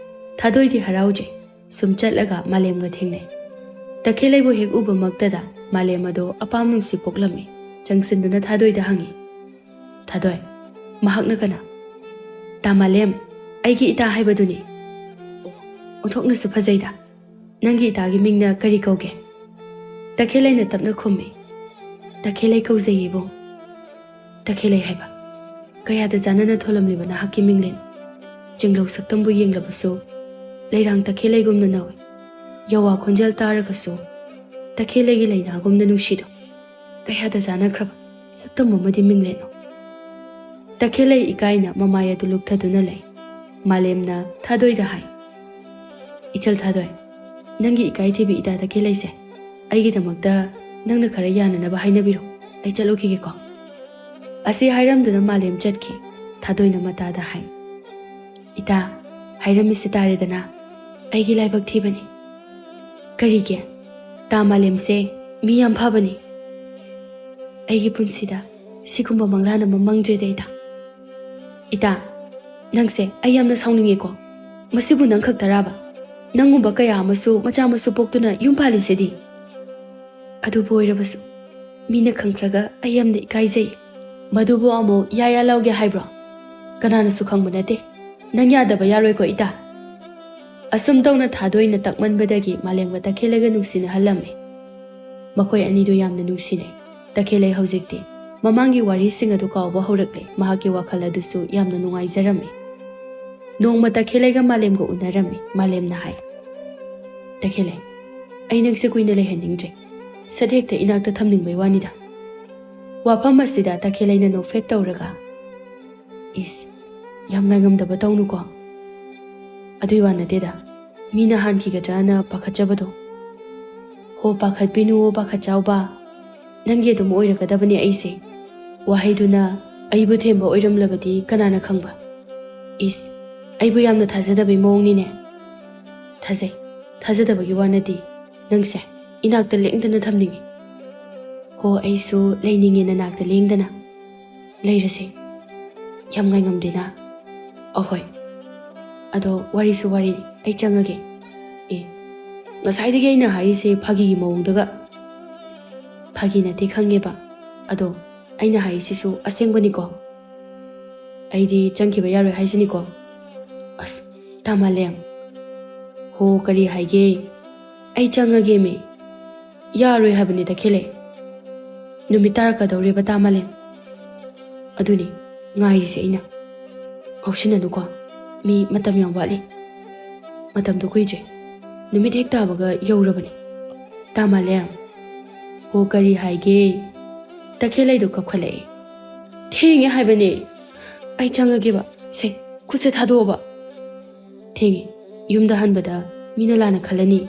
ꯊꯥꯗꯣꯏꯗꯤ ꯍꯔꯥꯎꯖꯩ꯫ ꯁꯨꯝ ꯆꯠꯂꯒ ꯃꯥꯂꯦꯝꯒ ꯊꯦꯡꯅꯩ꯫ ꯇꯈꯦꯜꯂꯩꯕꯨ ꯍꯦꯛ ꯎꯕꯃꯛꯇꯗ ꯃꯥꯂꯦꯝ ꯑꯗꯣ ꯑꯄꯥꯝ ꯅꯨꯡꯁꯤ ꯄꯣꯛꯂꯝꯃꯤ꯫ ꯆꯪꯁꯤꯟꯗꯨꯅ ꯊꯥꯗꯣꯏꯗ ꯍꯪꯉꯤ, "ꯊꯥꯗꯣꯏ, ꯃꯍꯥꯛꯅ ꯀꯅꯥ?" "ꯇꯥ ꯃꯥꯂꯦꯝ, ꯑꯩꯒꯤ ꯏꯇꯥ ꯍꯥꯏꯕꯗꯨꯅꯤ꯫ ꯑꯣꯟꯊꯣꯛꯅꯁꯨ ꯐꯖꯩꯗ꯫ ꯅꯪꯒꯤ ꯏꯇꯥꯒꯤ ꯃꯤꯡꯅ ꯀꯔꯤ ꯀꯧꯒꯦ?" ꯇꯈꯦꯜꯂꯩꯅ ꯇꯞꯅ ꯈꯨꯝꯃꯤ, "ꯇꯈꯦꯜꯂꯩ ꯀꯧꯖꯩꯌꯦ ꯏꯕꯨꯡ꯫" "ꯇꯈꯦꯜꯂꯩ ꯍꯥꯏꯕ? ꯀꯌꯥꯗ ꯆꯥꯟꯅꯅ ꯊꯣꯜꯂꯝꯂꯤꯕ ꯅꯍꯥꯛꯀꯤ ꯃꯤꯡꯂꯦꯟ꯫ ꯆꯤꯡꯂꯧ ꯁꯛꯇꯝꯕꯨ ꯌꯦꯡꯂꯕꯁꯨ ꯂꯩꯔꯥꯡ ꯇꯈꯦꯜꯂꯩꯒꯨꯝꯅ ꯅꯧꯏ꯫ ꯌꯥꯋꯥ ꯈꯣꯟꯖꯦꯜ ꯇꯥꯔꯒꯁꯨ ꯇꯈꯦꯜꯂꯩꯒꯤ ꯂꯩꯅꯥꯒꯨꯝꯅ ꯅꯨꯡꯁꯤꯗꯣ꯫ ꯀꯌꯥꯗ ꯆꯥꯟꯅꯈ꯭ꯔꯕ ꯁꯛꯇꯝ ꯑꯃꯗꯤ ꯃꯤꯡꯂꯦꯟꯅꯣ꯫" ꯇꯈꯦꯜꯂꯩ ꯏꯀꯥꯏꯅ ꯃꯃꯥꯏ ꯑꯗꯨ ꯂꯨꯞꯊꯗꯨꯅ ꯂꯩ꯫ ꯃꯥꯂꯦꯝꯅ ꯊꯥꯗꯣꯏꯗ ꯍꯥꯏ, "ꯏꯆꯜ ꯊꯥꯗꯣꯏ, ꯅꯪꯒꯤ ꯏꯀꯥꯏꯊꯤꯕꯤ ꯏꯇꯥ ꯇꯈꯦꯜꯂꯩꯁꯦ ꯑꯩꯒꯤꯗꯃꯛꯇ ꯅꯪꯅ ꯈꯔ ꯌꯥꯅꯅꯕ ꯍꯥꯏꯅꯕꯤꯔꯣ꯫ ꯑꯩ ꯆꯠꯂꯨꯈꯤꯒꯦꯀꯣ꯫" ꯑꯁꯤ ꯍꯥꯏꯔꯝꯗꯨꯅ ꯃꯥꯂꯦꯝ ꯆꯠꯈꯤ꯫ ꯊꯥꯗꯣꯏꯅ ꯃꯇꯥꯗ ꯍꯥꯏ, "ꯏꯇꯥ, ꯍꯥꯏꯔꯝꯃꯤꯁꯦ ꯇꯥꯔꯦꯗꯅ, ꯑꯩꯒꯤ ꯂꯥꯏꯕꯛ ꯊꯤꯕꯅꯤ꯫" ꯀꯔꯤꯒꯤ? ꯇꯥ ꯃꯥꯂꯦꯝꯁꯦ ꯃꯤ ꯌꯥꯝ ꯐꯕꯅꯤ꯫ ꯑꯩꯒꯤ ꯄꯨꯟꯁꯤꯗ ꯁꯤꯒꯨꯝꯕ ꯃꯪꯂꯥꯟ ꯑꯃ ꯃꯪꯗ꯭ꯔꯦꯗ ꯏꯇꯥ꯫ ꯏꯇꯥ, ꯅꯪꯁꯦ ꯑꯩ ꯌꯥꯝꯅ ꯁꯥꯎꯅꯤꯡꯉꯦꯀꯣ꯫ ꯃꯁꯤꯕꯨ ꯅꯪ ꯈꯛꯇꯔꯥꯕ? ꯅꯪꯒꯨꯝꯕ ꯀꯌꯥ ꯑꯃꯁꯨ ꯃꯆꯥ ꯃꯁꯨ ꯄꯣꯛꯇꯨꯅ ꯌꯨꯝ ꯄꯥꯜꯂꯤꯁꯤꯗꯤ꯫ ꯑꯗꯨꯕꯨ ꯑꯣꯏꯔꯕꯁꯨ ꯃꯤꯅ ꯈꯪꯈ꯭ꯔꯒ ꯑꯩ ꯌꯥꯝꯅ ꯏꯀꯥꯏꯖꯩ꯫ ꯃꯗꯨꯕꯨ ꯑꯃꯨꯛ ꯌꯥ ꯌꯥ ꯂꯥꯎꯒꯦ ꯍꯥꯏꯕ꯭ꯔꯣ? ꯀꯅꯥꯅꯁꯨ ꯈꯪꯕ ꯅꯠꯇꯦ꯫ ꯅꯪ ꯌꯥꯗꯕ ꯌꯥꯔꯣꯏꯀꯣ ꯏꯇꯥ꯫ ꯑꯁꯨꯝ ꯇꯧꯅ ꯊꯥꯗꯣꯏꯅ ꯇꯛꯃꯟꯕꯗꯒꯤ ꯃꯥꯂꯦꯝꯒ ꯇꯈꯦꯜꯂꯩꯒ ꯅꯨꯡꯁꯤꯅꯍꯜꯂꯝꯃꯤ꯫ ꯃꯈꯣꯏ ꯑꯅꯤꯗꯨ ꯌꯥꯝꯅ ꯅꯨꯡꯁꯤꯅꯩ꯫ ꯇꯈꯦꯜꯂꯩ ꯍꯧꯖꯤꯛꯇꯤ ꯃꯃꯥꯡꯒꯤ ꯋꯥꯔꯤꯁꯤꯡ ꯑꯗꯨ ꯀꯥꯎꯕ ꯍꯧꯔꯛꯂꯦ꯫ ꯃꯍꯥꯛꯀꯤ ꯋꯥꯈꯜ ꯑꯗꯨꯁꯨ ꯌꯥꯝꯅ ꯅꯨꯡꯉꯥꯏꯖꯔꯝꯃꯤ꯫ ꯅꯣꯡꯃ ꯇꯈꯦꯜꯂꯩꯒ ꯃꯥꯂꯦꯝꯒ ꯎꯅꯔꯝꯃꯤ꯫ ꯃꯥꯂꯦꯝꯅ ꯍꯥꯏ, "ꯇꯈꯦꯜꯂꯩ, ꯑꯩ ꯅꯪꯁꯦ ꯀꯨꯏꯅ ꯂꯩꯍꯟꯅꯤꯡꯗ꯭ꯔꯦ꯫ ꯁꯠ ꯍꯦꯛꯇ ꯏꯅꯥꯛꯇ ꯊꯝꯅꯤꯡꯕꯩ ꯋꯥꯅꯤꯗ꯫" ꯋꯥꯐꯝ ꯑꯁꯤꯗ ꯇꯈꯦꯜꯂꯩꯅ ꯅꯣꯛꯐꯦꯠ ꯇꯧꯔꯒ, "ꯏꯁ, ꯌꯥꯝ ꯉꯥꯏꯉꯝꯗꯕ ꯇꯧꯅꯨꯀꯣ꯫ ꯑꯗꯨꯏ ꯋꯥ ꯅꯠꯇꯦꯗ, ꯃꯤꯅ ꯍꯥꯟꯈꯤꯒꯗ꯭ꯔꯅ ꯄꯥꯈꯠꯆꯕꯗꯣ꯫" "ꯍꯣ, ꯄꯥꯈꯠꯄꯤꯅꯨ, ꯄꯥꯈꯠ ꯆꯥꯎꯕ꯫ ꯅꯪꯒꯤ ꯑꯗꯨꯝ ꯑꯣꯏꯔꯒꯗꯕꯅꯦ ꯑꯩꯁꯦ꯫ ꯋꯥꯍꯩꯗꯨꯅ ꯑꯩꯕꯨ ꯊꯦꯝꯕ ꯑꯣꯏꯔꯝꯂꯕꯗꯤ ꯀꯅꯥꯅ ꯈꯪꯕ?" "ꯏꯁ, ꯑꯩꯕꯨ ꯌꯥꯝꯅ ꯊꯥꯖꯗꯕꯩ ꯃꯑꯣꯡꯅꯤꯅꯦ꯫" "ꯊꯥꯖꯩ, ꯊꯥꯖꯗꯕꯒꯤ ꯋꯥ ꯅꯠꯇꯦ꯫ ꯅꯪꯁꯦ ꯏꯅꯥꯛꯇ ꯂꯦꯡꯗꯅ ꯊꯝꯅꯤꯡꯉꯤ꯫" "ꯍꯣ, ꯑꯩꯁꯨ ꯂꯩꯅꯤꯡꯉꯦ ꯅꯅꯥꯛꯇ ꯂꯦꯡꯗꯅ꯫" "ꯂꯩꯔꯁꯦ꯫ ꯌꯥꯝ ꯉꯥꯏꯉꯝꯗꯦꯅ꯫" "ꯑꯍꯣꯏ꯫ ꯑꯗꯣ ꯋꯥꯔꯤꯁꯨ ꯋꯥꯔꯤꯅꯤ, ꯑꯩ ꯆꯪꯉꯒꯦ꯫" "ꯑꯦ, ꯉꯁꯥꯏꯗꯒꯤ ꯑꯩꯅ ꯍꯥꯏꯔꯤꯁꯦ ꯐꯥꯒꯤꯒꯤ ꯃꯑꯣꯡꯗꯒ꯫" "ꯐꯥꯒꯤ ꯅꯠꯇꯦ ꯈꯪꯉꯦꯕ, ꯑꯗꯣ ꯑꯩꯅ ꯍꯥꯏꯔꯤꯁꯤꯁꯨ ꯑꯁꯦꯡꯕꯅꯤꯀꯣ꯫ ꯑꯩꯗꯤ ꯆꯪꯈꯤꯕ ꯌꯥꯔꯣꯏ ꯍꯥꯏꯁꯤꯅꯤꯀꯣ꯫" "ꯑꯁ, ꯇꯥ ꯃꯥꯂꯦꯝ꯫" "ꯍꯣ, ꯀꯔꯤ ꯍꯥꯏꯒꯦ? ꯑꯩ ꯆꯪꯉꯒꯦꯃꯤ꯫" "ꯌꯥꯔꯣꯏ ꯍꯥꯏꯕꯅꯤ ꯇꯈꯦꯜꯂꯩ꯫ ꯅꯨꯃꯤꯠ ꯇꯥꯔꯛꯀꯗꯧꯔꯦꯕ ꯇꯥ ꯃꯥꯂꯦꯝ꯫ ꯑꯗꯨꯅꯤ ꯉꯥꯏꯔꯤꯁꯦ ꯑꯩꯅ꯫ ꯉꯥꯎꯁꯤꯟꯅꯅꯨꯀꯣ, ꯃꯤ ꯃꯇꯝ ꯌꯥꯝ ꯋꯥꯠꯂꯤ꯫ ꯃꯇꯝꯗꯣ ꯀꯨꯏꯗ꯭ꯔꯦ꯫ ꯅꯨꯃꯤꯠ ꯍꯦꯛ ꯇꯥꯕꯒ ꯌꯧꯔꯕꯅꯤ ꯇꯥ ꯃꯥꯂꯦꯝ꯫" "ꯍꯣ, ꯀꯔꯤ ꯍꯥꯏꯒꯦ?" ꯇꯈꯦꯜꯂꯩꯗꯣ ꯀꯞꯈꯠꯂꯛꯑꯦ꯫ "ꯊꯦꯡꯉꯦ ꯍꯥꯏꯕꯅꯦ꯫ ꯑꯩ ꯆꯪꯉꯒꯦꯕ꯫ ꯁꯦ, ꯈꯨꯠꯁꯦ ꯊꯥꯗꯣꯛꯑꯣꯕ꯫" "ꯊꯦꯡꯉꯦ꯫ ꯌꯨꯝꯗ ꯍꯟꯕꯗ ꯃꯤꯅ ꯂꯥꯟꯅ ꯈꯜꯂꯅꯤ꯫"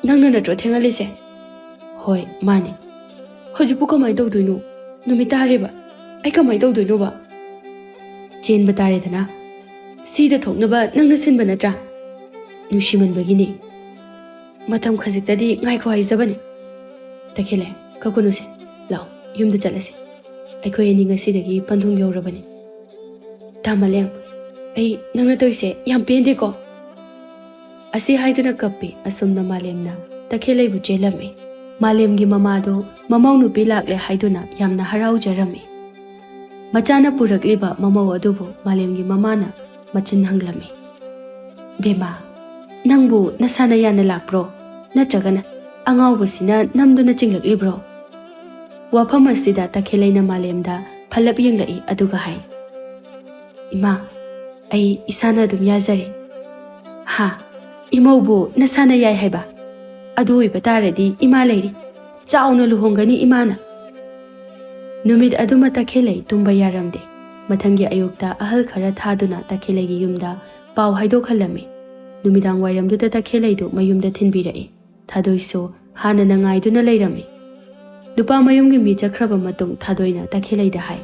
"ꯅꯪꯅ ꯅꯠꯇ꯭ꯔꯣ ꯊꯦꯡꯍꯜꯂꯤꯁꯦ?" "ꯍꯣꯏ, ꯃꯥꯅꯦ꯫" "ꯍꯧꯖꯤꯛꯄꯨ ꯀꯃꯥꯏꯅ ꯇꯧꯗꯣꯏꯅꯣ? ꯅꯨꯃꯤꯠ ꯇꯥꯔꯦꯕ꯫ ꯑꯩ ꯀꯃꯥꯏꯅ ꯇꯧꯗꯣꯏꯅꯣꯕ?" "ꯆꯦꯟꯕ ꯇꯥꯔꯦꯗꯅ꯫ ꯁꯤꯗ ꯊꯣꯛꯅꯕ ꯅꯪꯅ ꯁꯤꯟꯕ ꯅꯠꯇ꯭ꯔꯥ?" "ꯅꯨꯡꯁꯤꯃꯟꯕꯒꯤꯅꯦ꯫" ꯃꯇꯝ ꯈꯖꯤꯛꯇꯗꯤ ꯉꯥꯏꯈꯣ ꯍꯥꯏꯖꯕꯅꯤ꯫ ꯇꯈꯦꯜꯂꯩ, ꯀꯞꯀꯅꯨꯁꯦ꯫ ꯂꯥꯛꯑꯣ, ꯌꯨꯝꯗ ꯆꯠꯂꯁꯤ꯫ ꯑꯩꯈꯣꯏ ꯑꯅꯤ ꯉꯁꯤꯗꯒꯤ ꯄꯟꯊꯨꯡ ꯌꯧꯔꯕꯅꯤ꯫ ꯇꯥ ꯃꯥꯂꯦꯝ, ꯑꯩ ꯅꯪꯅ ꯇꯧꯔꯤꯁꯦ ꯌꯥꯝ ꯄꯦꯟꯗꯦꯀꯣ꯫ ꯑꯁꯤ ꯍꯥꯏꯗꯨꯅ ꯀꯞꯄꯤ꯫ ꯑꯁꯨꯝꯅ ꯃꯥꯂꯦꯝꯅ ꯇꯈꯦꯜꯂꯩꯕꯨ ꯆꯦꯜꯂꯝꯃꯤ꯫ ꯃꯥꯂꯦꯝꯒꯤ ꯃꯃꯥꯗꯣ ꯃꯃꯧ ꯅꯨꯄꯤ ꯂꯥꯛꯂꯦ ꯍꯥꯏꯗꯨꯅ ꯌꯥꯝꯅ ꯍꯔꯥꯎꯖꯔꯝꯃꯤ꯫ ꯃꯆꯥꯅ ꯄꯨꯔꯛꯂꯤꯕ ꯃꯃꯧ ꯑꯗꯨꯕꯨ ꯃꯥꯂꯦꯝꯒꯤ ꯃꯃꯥꯅ ꯃꯆꯤꯟ ꯍꯪꯂꯝꯃꯤ꯫ "ꯕꯦꯝꯃ, ꯅꯪꯕꯨ ꯅꯁꯥꯅ ꯌꯥꯅ ꯂꯥꯛꯄ꯭ꯔꯣ? ꯅꯠꯇ꯭ꯔꯒꯅ ꯑꯉꯥꯎꯕꯁꯤꯅ ꯅꯝꯗꯨꯅ ꯆꯤꯡꯂꯛꯂꯤꯕ꯭ꯔꯣ?" ꯋꯥꯐꯝ ꯑꯁꯤꯗ ꯇꯈꯦꯜꯂꯩꯅ ꯃꯥꯂꯦꯝꯗ ꯐꯜꯂꯞ ꯌꯦꯡꯂꯛꯏ, ꯑꯗꯨꯒ ꯍꯥꯏ, "ꯏꯃꯥ, ꯑꯩ ꯏꯁꯥꯅ ꯑꯗꯨꯝ ꯌꯥꯖꯔꯦ꯫" "ꯍꯥ? ꯏꯃꯧꯕꯨ ꯅꯁꯥꯅ ꯌꯥꯏ ꯍꯥꯏꯕ? ꯑꯗꯨ ꯑꯣꯏꯕ ꯇꯥꯔꯗꯤ ꯏꯃꯥ ꯂꯩꯔꯤ꯫ ꯆꯥꯎꯅ ꯂꯨꯍꯣꯡꯒꯅꯤ ꯏꯃꯥꯅ꯫" ꯅꯨꯃꯤꯠ ꯑꯗꯨꯃ ꯇꯈꯦꯜꯂꯩ ꯇꯨꯝꯕ ꯌꯥꯔꯝꯗꯦ꯫ ꯃꯊꯪꯒꯤ ꯑꯌꯨꯛꯇ ꯑꯍꯜ ꯈꯔ ꯊꯥꯗꯨꯅ ꯇꯈꯦꯜꯂꯩꯒꯤ ꯌꯨꯝꯗ ꯄꯥꯎ ꯍꯥꯏꯗꯣꯛꯍꯜꯂꯝꯃꯤ꯫ ꯅꯨꯃꯤꯗꯥꯡ ꯋꯥꯏꯔꯝꯗꯨꯗ ꯇꯈꯦꯜꯂꯩꯗꯨ ꯃꯌꯨꯝꯗ ꯊꯤꯟꯕꯤꯔꯛꯏ꯫ ꯊꯥꯗꯣꯏꯁꯨ ꯍꯥꯟꯅꯅ ꯉꯥꯏꯗꯨꯅ ꯂꯩꯔꯝꯃꯤ꯫ ꯅꯨꯄꯥ ꯃꯌꯨꯝꯒꯤ ꯃꯤ ꯆꯠꯈ꯭ꯔꯕ ꯃꯇꯨꯡ ꯊꯥꯗꯣꯏꯅ ꯇꯈꯦꯜꯂꯩꯗ ꯍꯥꯏ,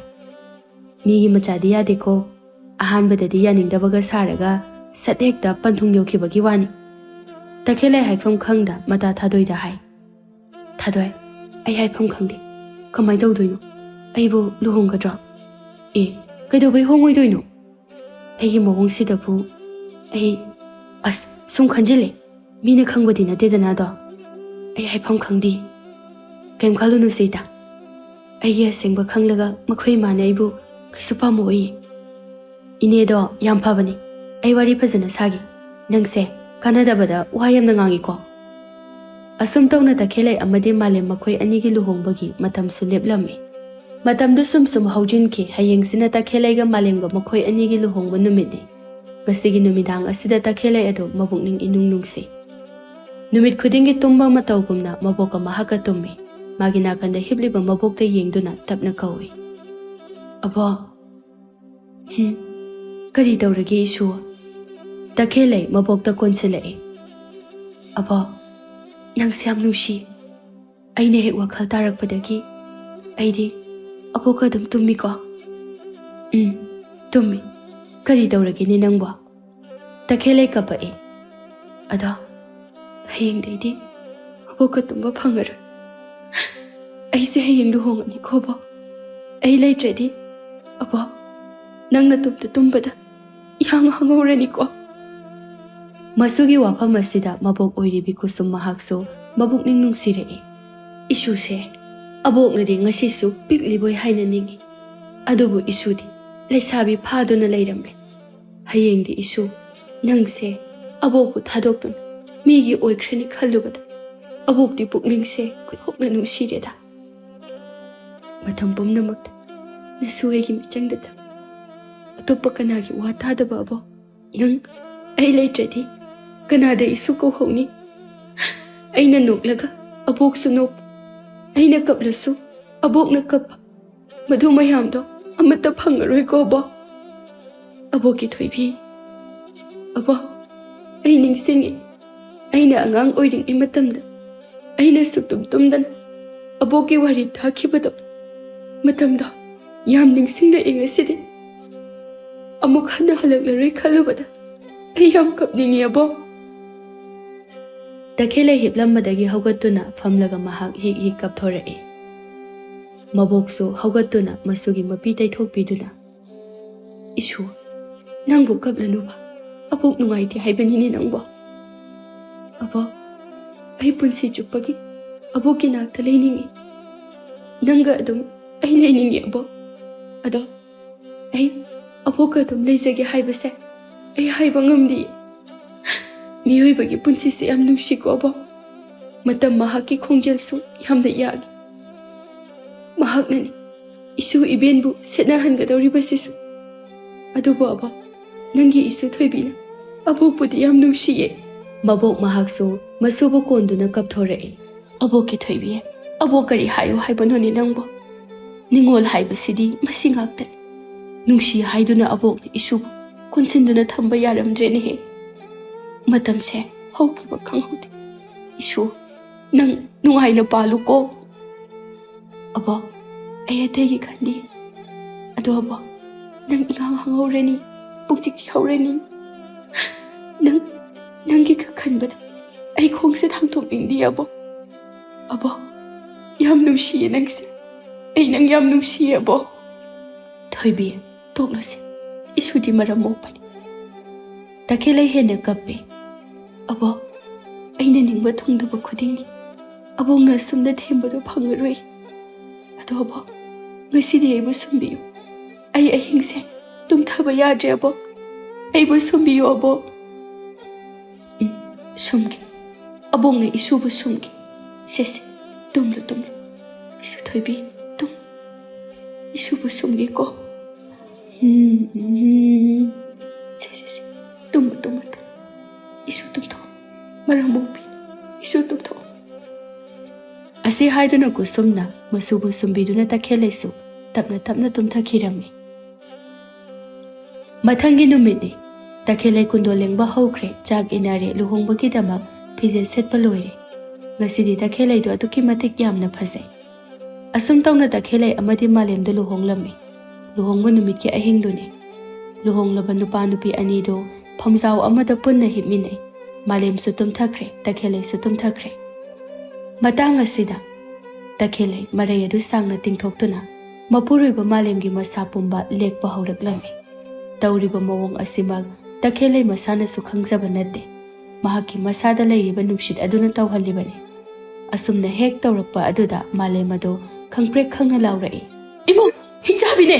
"ꯃꯤꯒꯤ ꯃꯆꯥꯗꯤ ꯌꯥꯗꯦꯀꯣ꯫ ꯑꯍꯥꯟꯕꯗꯗꯤ ꯌꯥꯅꯤꯡꯗꯕꯒ ꯁꯥꯔꯒ ꯁꯠ ꯍꯦꯛꯇ ꯄꯟꯊꯨꯡ ꯌꯧꯈꯤꯕꯒꯤ ꯋꯥꯅꯤ꯫" ꯇꯈꯦꯜꯂꯩ ꯍꯥꯏꯐꯝ ꯈꯪꯗ ꯃꯇꯥ ꯊꯥꯗꯣꯏꯗ ꯍꯥꯏ, "ꯊꯥꯗꯣꯏ, ꯑꯩ ꯍꯥꯏꯐꯝ ꯈꯪꯗꯦ꯫ ꯀꯃꯥꯏ ꯇꯧꯗꯣꯏꯅꯣ? ꯑꯩꯕꯨ ꯂꯨꯍꯣꯡꯒꯗ꯭ꯔꯣ? ꯑꯦ, ꯀꯩꯗꯧꯕꯩ ꯍꯣꯡꯉꯣꯏꯗꯣꯏꯅꯣ? ꯑꯩꯒꯤ ꯃꯑꯣꯡꯁꯤꯗꯕꯨ ꯑꯩ, ꯑꯁ, ꯁꯨꯝ ꯈꯟꯖꯤꯜꯂꯦ꯫ ꯃꯤꯅ ꯈꯪꯕꯗꯤ ꯅꯠꯇꯦꯗꯅ ꯑꯗꯣ꯫ ꯑꯩ ꯍꯥꯏꯐꯝ ꯈꯪꯗꯦ꯫" "ꯀꯩꯝ ꯈꯜꯂꯨꯅꯨ ꯁꯤꯇ꯫ ꯑꯩꯒꯤ ꯑꯁꯦꯡꯕ ꯈꯪꯂꯒ ꯃꯈꯣꯏ ꯏꯃꯥꯅ ꯑꯩꯕꯨ ꯀꯩꯁꯨ ꯄꯥꯝꯃꯛꯑꯣꯏꯌꯦ꯫" "ꯏꯅꯦꯗꯣ ꯌꯥꯝ ꯐꯕꯅꯤ꯫ ꯑꯩ ꯋꯥꯔꯤ ꯐꯖꯅ ꯁꯥꯒꯦ꯫ ꯅꯪꯁꯦ ꯀꯥꯟꯅꯗꯕꯗ ꯋꯥ ꯌꯥꯝꯅ ꯉꯥꯡꯉꯤꯀꯣ꯫" ꯑꯁꯨꯝ ꯇꯧꯅ ꯇꯈꯦꯜꯂꯩ ꯑꯃꯗꯤ ꯃꯥꯂꯦꯝ ꯃꯈꯣꯏ ꯑꯅꯤꯒꯤ ꯂꯨꯍꯣꯡꯕꯒꯤ ꯃꯇꯝꯁꯨ ꯂꯦꯞꯂꯝꯃꯤ꯫ ꯃꯇꯝꯗꯨ ꯁꯨꯝ ꯁꯨꯝ ꯍꯧꯖꯤꯟꯈꯤ꯫ ꯍꯌꯦꯡꯁꯤꯅ ꯇꯈꯦꯜꯂꯩꯒ ꯃꯥꯂꯦꯝꯒ ꯃꯈꯣꯏ ꯑꯅꯤꯒꯤ ꯂꯨꯍꯣꯡꯕ ꯅꯨꯃꯤꯠꯅꯤ꯫ ꯉꯁꯤꯒꯤ ꯅꯨꯃꯤꯗꯥꯡ ꯑꯁꯤꯗ ꯇꯈꯦꯜꯂꯩ ꯑꯗꯨ ꯃꯕꯨꯛꯅꯤꯡ ꯏꯅꯨꯡ ꯅꯨꯡꯁꯤ꯫ ꯅꯨꯃꯤꯠ ꯈꯨꯗꯤꯡꯒꯤ ꯇꯨꯝꯕ ꯃꯇꯧꯒꯨꯝꯅ ꯃꯕꯣꯛꯀ ꯃꯍꯥꯛꯀ ꯇꯨꯝꯃꯤ꯫ ꯃꯥꯒꯤ ꯅꯥꯀꯟꯗ ꯍꯤꯞꯂꯤꯕ ꯃꯕꯣꯛꯇ ꯌꯦꯡꯗꯨꯅ ꯇꯞꯅ ꯀꯧꯏ, "ꯑꯕꯣꯛ!" "ꯍꯨꯝ, ꯀꯔꯤ ꯇꯧꯔꯒꯦ ꯏꯁꯨ?" ꯇꯈꯦꯜꯂꯩ ꯃꯕꯣꯛꯇ ꯀꯣꯟꯁꯤꯜꯂꯛꯏ꯫ "ꯑꯕꯣꯛ, ꯅꯪꯁꯦ ꯌꯥꯝ ꯅꯨꯡꯁꯤ꯫ ꯑꯩꯅ ꯍꯦꯛ ꯋꯥꯈꯜ ꯇꯥꯔꯛꯄꯗꯒꯤ ꯑꯩꯗꯤ ꯑꯕꯣꯛꯀ ꯑꯗꯨꯝ ꯇꯨꯝꯃꯤꯀꯣ꯫" "ꯎꯝ, ꯇꯨꯝꯃꯤ꯫ ꯀꯔꯤ ꯇꯧꯔꯒꯦꯅꯦ ꯅꯪꯕꯣ?" ꯇꯈꯦꯜꯂꯩ ꯀꯞꯄꯛꯏ꯫ "ꯑꯗꯣ ꯍꯌꯦꯡꯗꯩꯗꯤ ꯑꯕꯣꯛꯀ ꯇꯨꯝꯕ ꯐꯪꯉꯔꯣꯏ꯫ ꯑꯩꯁꯦ ꯍꯌꯦꯡ ꯂꯨꯍꯣꯡꯉꯅꯤꯀꯣ ꯑꯕꯣꯛ꯫ ꯑꯩ ꯂꯩꯇ꯭ꯔꯗꯤ ꯑꯕꯣꯛ, ꯅꯪ ꯅꯇꯣꯝꯇ ꯇꯨꯝꯕꯗ ꯏꯍꯥꯡ ꯍꯥꯡꯍꯧꯔꯅꯤꯀꯣ꯫ ꯃꯁꯨꯒꯤ ꯋꯥꯐꯝ ꯑꯁꯤꯗ ꯃꯕꯣꯛ ꯑꯣꯏꯔꯤꯕꯤ ꯀꯨꯁꯨꯝ ꯃꯍꯥꯛꯁꯨ ꯃꯕꯨꯛꯅꯤꯡ ꯅꯨꯡꯁꯤꯔꯛꯏ꯫ ꯏꯁꯨꯁꯦ ꯑꯕꯣꯛꯅꯗꯤ ꯉꯁꯤꯁꯨ ꯄꯤꯛꯂꯤꯕꯣꯏ ꯍꯥꯏꯅ ꯅꯤꯡꯏ꯫ ꯑꯗꯨꯕꯨ ꯏꯁꯨꯗꯤ ꯂꯩꯁꯥꯕꯤ ꯐꯥꯗꯨꯅ ꯂꯩꯔꯝꯂꯦ꯫ ꯍꯌꯦꯡꯗꯤ ꯏꯁꯨ, ꯅꯪꯁꯦ ꯑꯕꯣꯛꯄꯨ ꯊꯥꯗꯣꯛꯇꯨꯅ ꯃꯤꯒꯤ ꯑꯣꯏꯈ꯭ꯔꯅꯤ ꯈꯜꯂꯨꯕꯗ ꯑꯕꯣꯛꯇꯤ ꯄꯨꯛꯅꯤꯡꯁꯦ ꯈꯨꯠꯍꯣꯛꯅ ꯅꯨꯡꯁꯤꯔꯦꯗ꯫ ꯃꯇꯝ ꯄꯨꯝꯅꯃꯛꯇ ꯅꯁꯨ ꯑꯩꯒꯤ ꯃꯤꯆꯪꯗ ꯊꯝ-, ꯑꯇꯣꯞꯄ ꯀꯅꯥꯒꯤ ꯋꯥ ꯇꯥꯗꯕ ꯑꯕꯣꯛ꯫ ꯅꯪ ꯑꯩ ꯂꯩꯇ꯭ꯔꯗꯤ ꯀꯅꯥꯗ ꯏꯁꯨ ꯀꯧꯍꯧꯅꯤ? ꯑꯩꯅ ꯅꯣꯛꯂꯒ ꯑꯕꯣꯛꯁꯨ ꯅꯣꯛꯄ, ꯑꯩꯅ ꯀꯞꯂꯁꯨ ꯑꯕꯣꯛꯅ ꯀꯞꯄ, ꯃꯗꯨ ꯃꯌꯥꯝꯗꯣ ꯑꯃꯠꯇ ꯐꯪꯉꯔꯣꯏꯀꯣ ꯑꯕꯣꯛ꯫ ꯑꯕꯣꯛꯀꯤ ꯊꯣꯏꯕꯤ, ꯑꯕꯣꯛ, ꯑꯩ ꯅꯤꯡꯁꯤꯡꯉꯤ꯫ ꯑꯩꯅ ꯑꯉꯥꯡ ꯑꯣꯏꯔꯤꯉꯩ ꯃꯇꯝꯗ ꯑꯩꯅ ꯁꯨꯛꯇꯨꯝ ꯇꯨꯝꯗꯅ ꯑꯕꯣꯛꯀꯤ ꯋꯥꯔꯤ ꯇꯥꯈꯤꯕꯗꯣ, ꯃꯇꯝꯗꯣ ꯌꯥꯝ ꯅꯤꯡꯁꯤꯡꯂꯛꯏ ꯉꯁꯤꯗꯤ꯫ ꯑꯃꯨꯛ ꯍꯟꯅ ꯍꯜꯂꯛꯂꯔꯣꯏ ꯈꯜꯂꯨꯕꯗ ꯑꯩ ꯌꯥꯝ ꯀꯞꯅꯤꯡꯉꯤ ꯑꯕꯣꯛ꯫ ꯇꯈꯦꯜꯂꯩ ꯍꯤꯞꯂꯝꯕꯗꯒꯤ ꯍꯧꯒꯠꯇꯨꯅ ꯐꯝꯂꯒ ꯃꯍꯥꯛ ꯍꯤꯛ ꯍꯤꯛ ꯀꯞꯊꯣꯔꯛꯏ꯫ ꯃꯕꯣꯛꯁꯨ ꯍꯧꯒꯠꯇꯨꯅ ꯃꯁꯨꯒꯤ ꯃꯄꯤ ꯇꯩꯊꯣꯛꯄꯤꯗꯨꯅ, "ꯏꯁꯨ, ꯅꯪꯕꯨ ꯀꯞꯂꯅꯨꯕ, ꯑꯕꯣꯛ ꯅꯨꯡꯉꯥꯏꯇꯦ ꯍꯥꯏꯕꯅꯤꯅꯦ ꯅꯪꯕꯣ꯫ ꯑꯕꯣꯛ, ꯑꯩ ꯄꯨꯟꯁꯤ ꯆꯨꯞꯄꯒꯤ ꯑꯕꯣꯛꯀꯤ ꯅꯥꯛꯇ ꯂꯩꯅꯤꯡꯏ꯫ ꯅꯪꯒ ꯑꯗꯨꯝ ꯑꯩ ꯂꯩꯅꯤꯡꯏ ꯑꯕꯣꯛ꯫ ꯑꯗꯣ ꯑꯩ ꯑꯕꯣꯛꯀ ꯑꯗꯨꯝ ꯂꯩꯖꯒꯦ ꯍꯥꯏꯕꯁꯦ ꯑꯩ ꯍꯥꯏꯕ ꯉꯝꯗꯤꯌꯦ꯫ ꯃꯤꯑꯣꯏꯕꯒꯤ ꯄꯨꯟꯁꯤꯁꯦ ꯌꯥꯝ ꯅꯨꯡꯁꯤꯀꯣ ꯑꯕꯣꯛ꯫ ꯃꯇꯝ ꯃꯍꯥꯛꯀꯤ ꯈꯣꯡꯖꯦꯜꯁꯨ ꯌꯥꯝꯅ ꯌꯥꯡꯏ꯫ ꯃꯍꯥꯛꯅꯅꯤ ꯏꯁꯨ ꯏꯕꯦꯟꯕꯨ ꯁꯦꯠꯅꯍꯟꯒꯗꯧꯔꯤꯕꯁꯤꯁꯨ꯫ ꯑꯗꯨꯕꯨ ꯑꯕꯣꯛ, ꯅꯪꯒꯤ ꯏꯁꯨ ꯊꯣꯏꯕꯤꯅ ꯑꯕꯣꯛꯄꯨꯗꯤ ꯌꯥꯝ ꯅꯨꯡꯁꯤꯌꯦ꯫" ꯃꯕꯣꯛ ꯃꯍꯥꯛꯁꯨ ꯃꯁꯨꯕꯨ ꯀꯣꯟꯗꯨꯅ ꯀꯞꯊꯣꯔꯛꯏ꯫ "ꯑꯕꯣꯛꯀꯤ ꯊꯣꯏꯕꯤ, ꯑꯕꯣꯛ ꯀꯔꯤ ꯍꯥꯏꯌꯨ ꯍꯥꯏꯕꯅꯣꯅꯦ ꯅꯪꯕꯨ? ꯅꯤꯡꯉꯣꯜ ꯍꯥꯏꯕꯁꯤꯗꯤ ꯃꯁꯤ ꯉꯥꯛꯇꯅꯤ꯫ ꯅꯨꯡꯁꯤ ꯍꯥꯏꯗꯨꯅ ꯑꯕꯣꯛꯅ ꯏꯁꯨꯕꯨ ꯀꯣꯟꯁꯤꯟꯗꯨꯅ ꯊꯝꯕ ꯌꯥꯔꯝꯗ꯭ꯔꯦꯅꯦꯍꯦ꯫ ꯃꯇꯝꯁꯦ ꯍꯧꯈꯤꯕ ꯈꯪꯍꯧꯗꯦ꯫ ꯏꯁꯨ, ꯅꯪ ꯅꯨꯡꯉꯥꯏꯅ ꯄꯥꯜꯂꯨꯀꯣ꯫" "ꯑꯕꯣꯛ, ꯑꯩ ꯑꯇꯩꯒꯤ ꯈꯟꯗꯦ꯫ ꯑꯗꯣ ꯑꯕꯣꯛ, ꯅꯪ ꯏꯉꯥꯎ ꯍꯪꯍꯧꯔꯅꯤ, ꯄꯨꯛꯆꯤꯛ ꯆꯤꯛꯍꯧꯔꯅꯤ꯫ ꯅꯪ, ꯅꯪꯒꯤ ꯈꯛ ꯈꯟꯕꯗ ꯑꯩ ꯈꯣꯡꯁꯦ ꯊꯥꯡꯗꯣꯛꯅꯤꯡꯗꯦ ꯑꯕꯣꯛ꯫ ꯑꯕꯣꯛ, ꯌꯥꯝ ꯅꯨꯡꯁꯤꯌꯦ ꯅꯪꯁꯦ꯫ ꯑꯩ ꯅꯪ ꯌꯥꯝ ꯅꯨꯡꯁꯤꯌꯦ ꯑꯕꯣꯛ꯫ ꯊꯣꯏꯕꯤ, ꯇꯣꯛꯂꯣꯁꯦ꯫ ꯏꯁꯨꯗꯤ ꯃꯔꯝ ꯃꯣꯛꯄꯅꯤ꯫ ꯇꯈꯦꯜꯂꯩ ꯍꯦꯟꯅ ꯀꯞꯄꯦ꯫ ꯑꯕꯣꯛ, ꯑꯩꯅ ꯅꯤꯡꯕ ꯊꯨꯡꯗꯕ ꯈꯨꯗꯤꯡꯒꯤ ꯑꯕꯣꯛꯅ ꯑꯁꯨꯝꯅ ꯊꯦꯝꯕꯗꯣ ꯐꯪꯉꯔꯣꯏ꯫ ꯑꯗꯣ ꯑꯕꯣꯛ, ꯉꯁꯤꯗꯤ ꯑꯩꯕꯨ ꯁꯨꯝꯕꯤꯌꯨ꯫ ꯑꯩ ꯑꯍꯤꯡꯁꯦ ꯇꯨꯝꯊꯕ ꯌꯥꯗ꯭ꯔꯦ ꯑꯕꯣꯛ꯫ ꯑꯩꯕꯨ ꯁꯨꯝꯕꯤꯌꯨ ꯑꯕꯣꯛ꯫ ꯎꯝ, ꯁꯨꯝꯒꯦ꯫ ꯑꯕꯣꯛꯅ ꯏꯁꯨꯕꯨ ꯁꯨꯝꯒꯦ꯫ ꯁꯦ, ꯁꯦ, ꯇꯨꯝꯂꯨ, ꯇꯨꯝꯂꯨ꯫ ꯏꯁꯨ ꯊꯣꯏꯕꯤ, ꯇꯨꯝ꯫ ꯏꯁꯨꯕꯨ ꯁꯨꯝꯒꯦꯀꯣ꯫ ꯎꯝ, ꯎꯝ꯫ ꯁꯦ, ꯁꯦ, ꯁꯦ꯫ ꯇꯨꯝꯃꯨ, ꯇꯨꯝꯃꯨ, ꯇꯨꯝꯃꯨ꯫ ꯏꯁꯨ ꯇꯨꯝꯊꯣꯛꯑꯣ꯫ ꯃꯔꯝ ꯃꯣꯛꯄꯤ꯫ ꯏꯁꯨ ꯇꯨꯝꯊꯣꯛꯑꯣ꯫ ꯑꯁꯤ ꯍꯥꯏꯗꯨꯅ ꯀꯨꯁꯨꯝꯅ ꯃꯁꯨꯕꯨ ꯁꯨꯝꯕꯤꯗꯨꯅ ꯇꯈꯦꯜꯂꯩꯁꯨ ꯇꯞꯅ ꯇꯞꯅ ꯇꯨꯝꯊꯈꯤꯔꯝꯃꯤ꯫ ꯃꯊꯪꯒꯤ ꯅꯨꯃꯤꯠꯅꯤ꯫ ꯇꯈꯦꯜꯂꯩ ꯀꯨꯟꯗꯣ ꯂꯦꯡꯕ ꯍꯧꯈ꯭ꯔꯦ, ꯆꯥꯛ ꯏꯟꯅꯔꯦ, ꯂꯨꯍꯣꯡꯕꯒꯤꯗꯃꯛ ꯐꯤꯖꯦꯠ ꯁꯦꯠꯄ ꯂꯣꯏꯔꯦ꯫ ꯉꯁꯤꯗꯤ ꯇꯈꯦꯜꯂꯩꯗꯣ ꯑꯗꯨꯛꯀꯤ ꯃꯇꯤꯛ ꯌꯥꯝꯅ ꯐꯖꯩ꯫ ꯑꯁꯨꯝ ꯇꯧꯅ ꯇꯈꯦꯜꯂꯩ ꯑꯃꯗꯤ ꯃꯥꯂꯦꯝꯗꯣ ꯂꯨꯍꯣꯡꯂꯝꯃꯤ꯫ ꯂꯨꯍꯣꯡꯕ ꯅꯨꯃꯤꯠꯀꯤ ꯑꯍꯤꯡꯗꯨꯅꯤ꯫ ꯂꯨꯍꯣꯡꯂꯕ ꯅꯨꯄꯥ ꯅꯨꯄꯤ ꯑꯅꯤꯗꯣ ꯐꯝꯖꯥꯎ ꯑꯃꯗ ꯄꯨꯟꯅ ꯍꯤꯞꯃꯤꯟꯅꯩ꯫ ꯃꯥꯂꯦꯝꯁꯨ ꯇꯨꯝꯊꯈ꯭ꯔꯦ, ꯇꯈꯦꯜꯂꯩꯁꯨ ꯇꯨꯝꯊꯈ꯭ꯔꯦ꯫ ꯃꯇꯥꯡ ꯑꯁꯤꯗ ꯇꯈꯦꯜꯂꯩ ꯃꯔꯩ ꯑꯗꯨ ꯁꯥꯡꯅ ꯇꯤꯡꯊꯣꯛꯇꯨꯅ ꯃꯄꯨꯔꯣꯏꯕ ꯃꯥꯂꯦꯝꯒꯤ ꯃꯁꯥ ꯄꯨꯝꯕ ꯂꯦꯛꯄ ꯍꯧꯔꯛꯂꯝꯃꯤ꯫ ꯇꯧꯔꯤꯕ ꯃꯑꯣꯡ ꯑꯁꯤꯃꯛ ꯇꯈꯦꯜꯂꯩ ꯃꯁꯥꯅꯁꯨ ꯈꯪꯖꯕ ꯅꯠꯇꯦ꯫ ꯃꯍꯥꯛꯀꯤ ꯃꯁꯥꯗ ꯂꯩꯔꯤꯕ ꯅꯨꯡꯁꯤꯠ ꯑꯗꯨꯅ ꯇꯧꯍꯜꯂꯤꯕꯅꯤ꯫ ꯑꯁꯨꯝꯅ ꯍꯦꯛ ꯇꯧꯔꯛꯄ ꯑꯗꯨꯗ ꯃꯥꯂꯦꯝ ꯑꯗꯨ ꯈꯪꯄ꯭ꯔꯦꯛ ꯈꯪꯅ ꯂꯥꯎꯔꯛꯏ, "ꯏꯃꯥ, ꯍꯤꯡꯆꯥꯕꯤꯅꯦ!"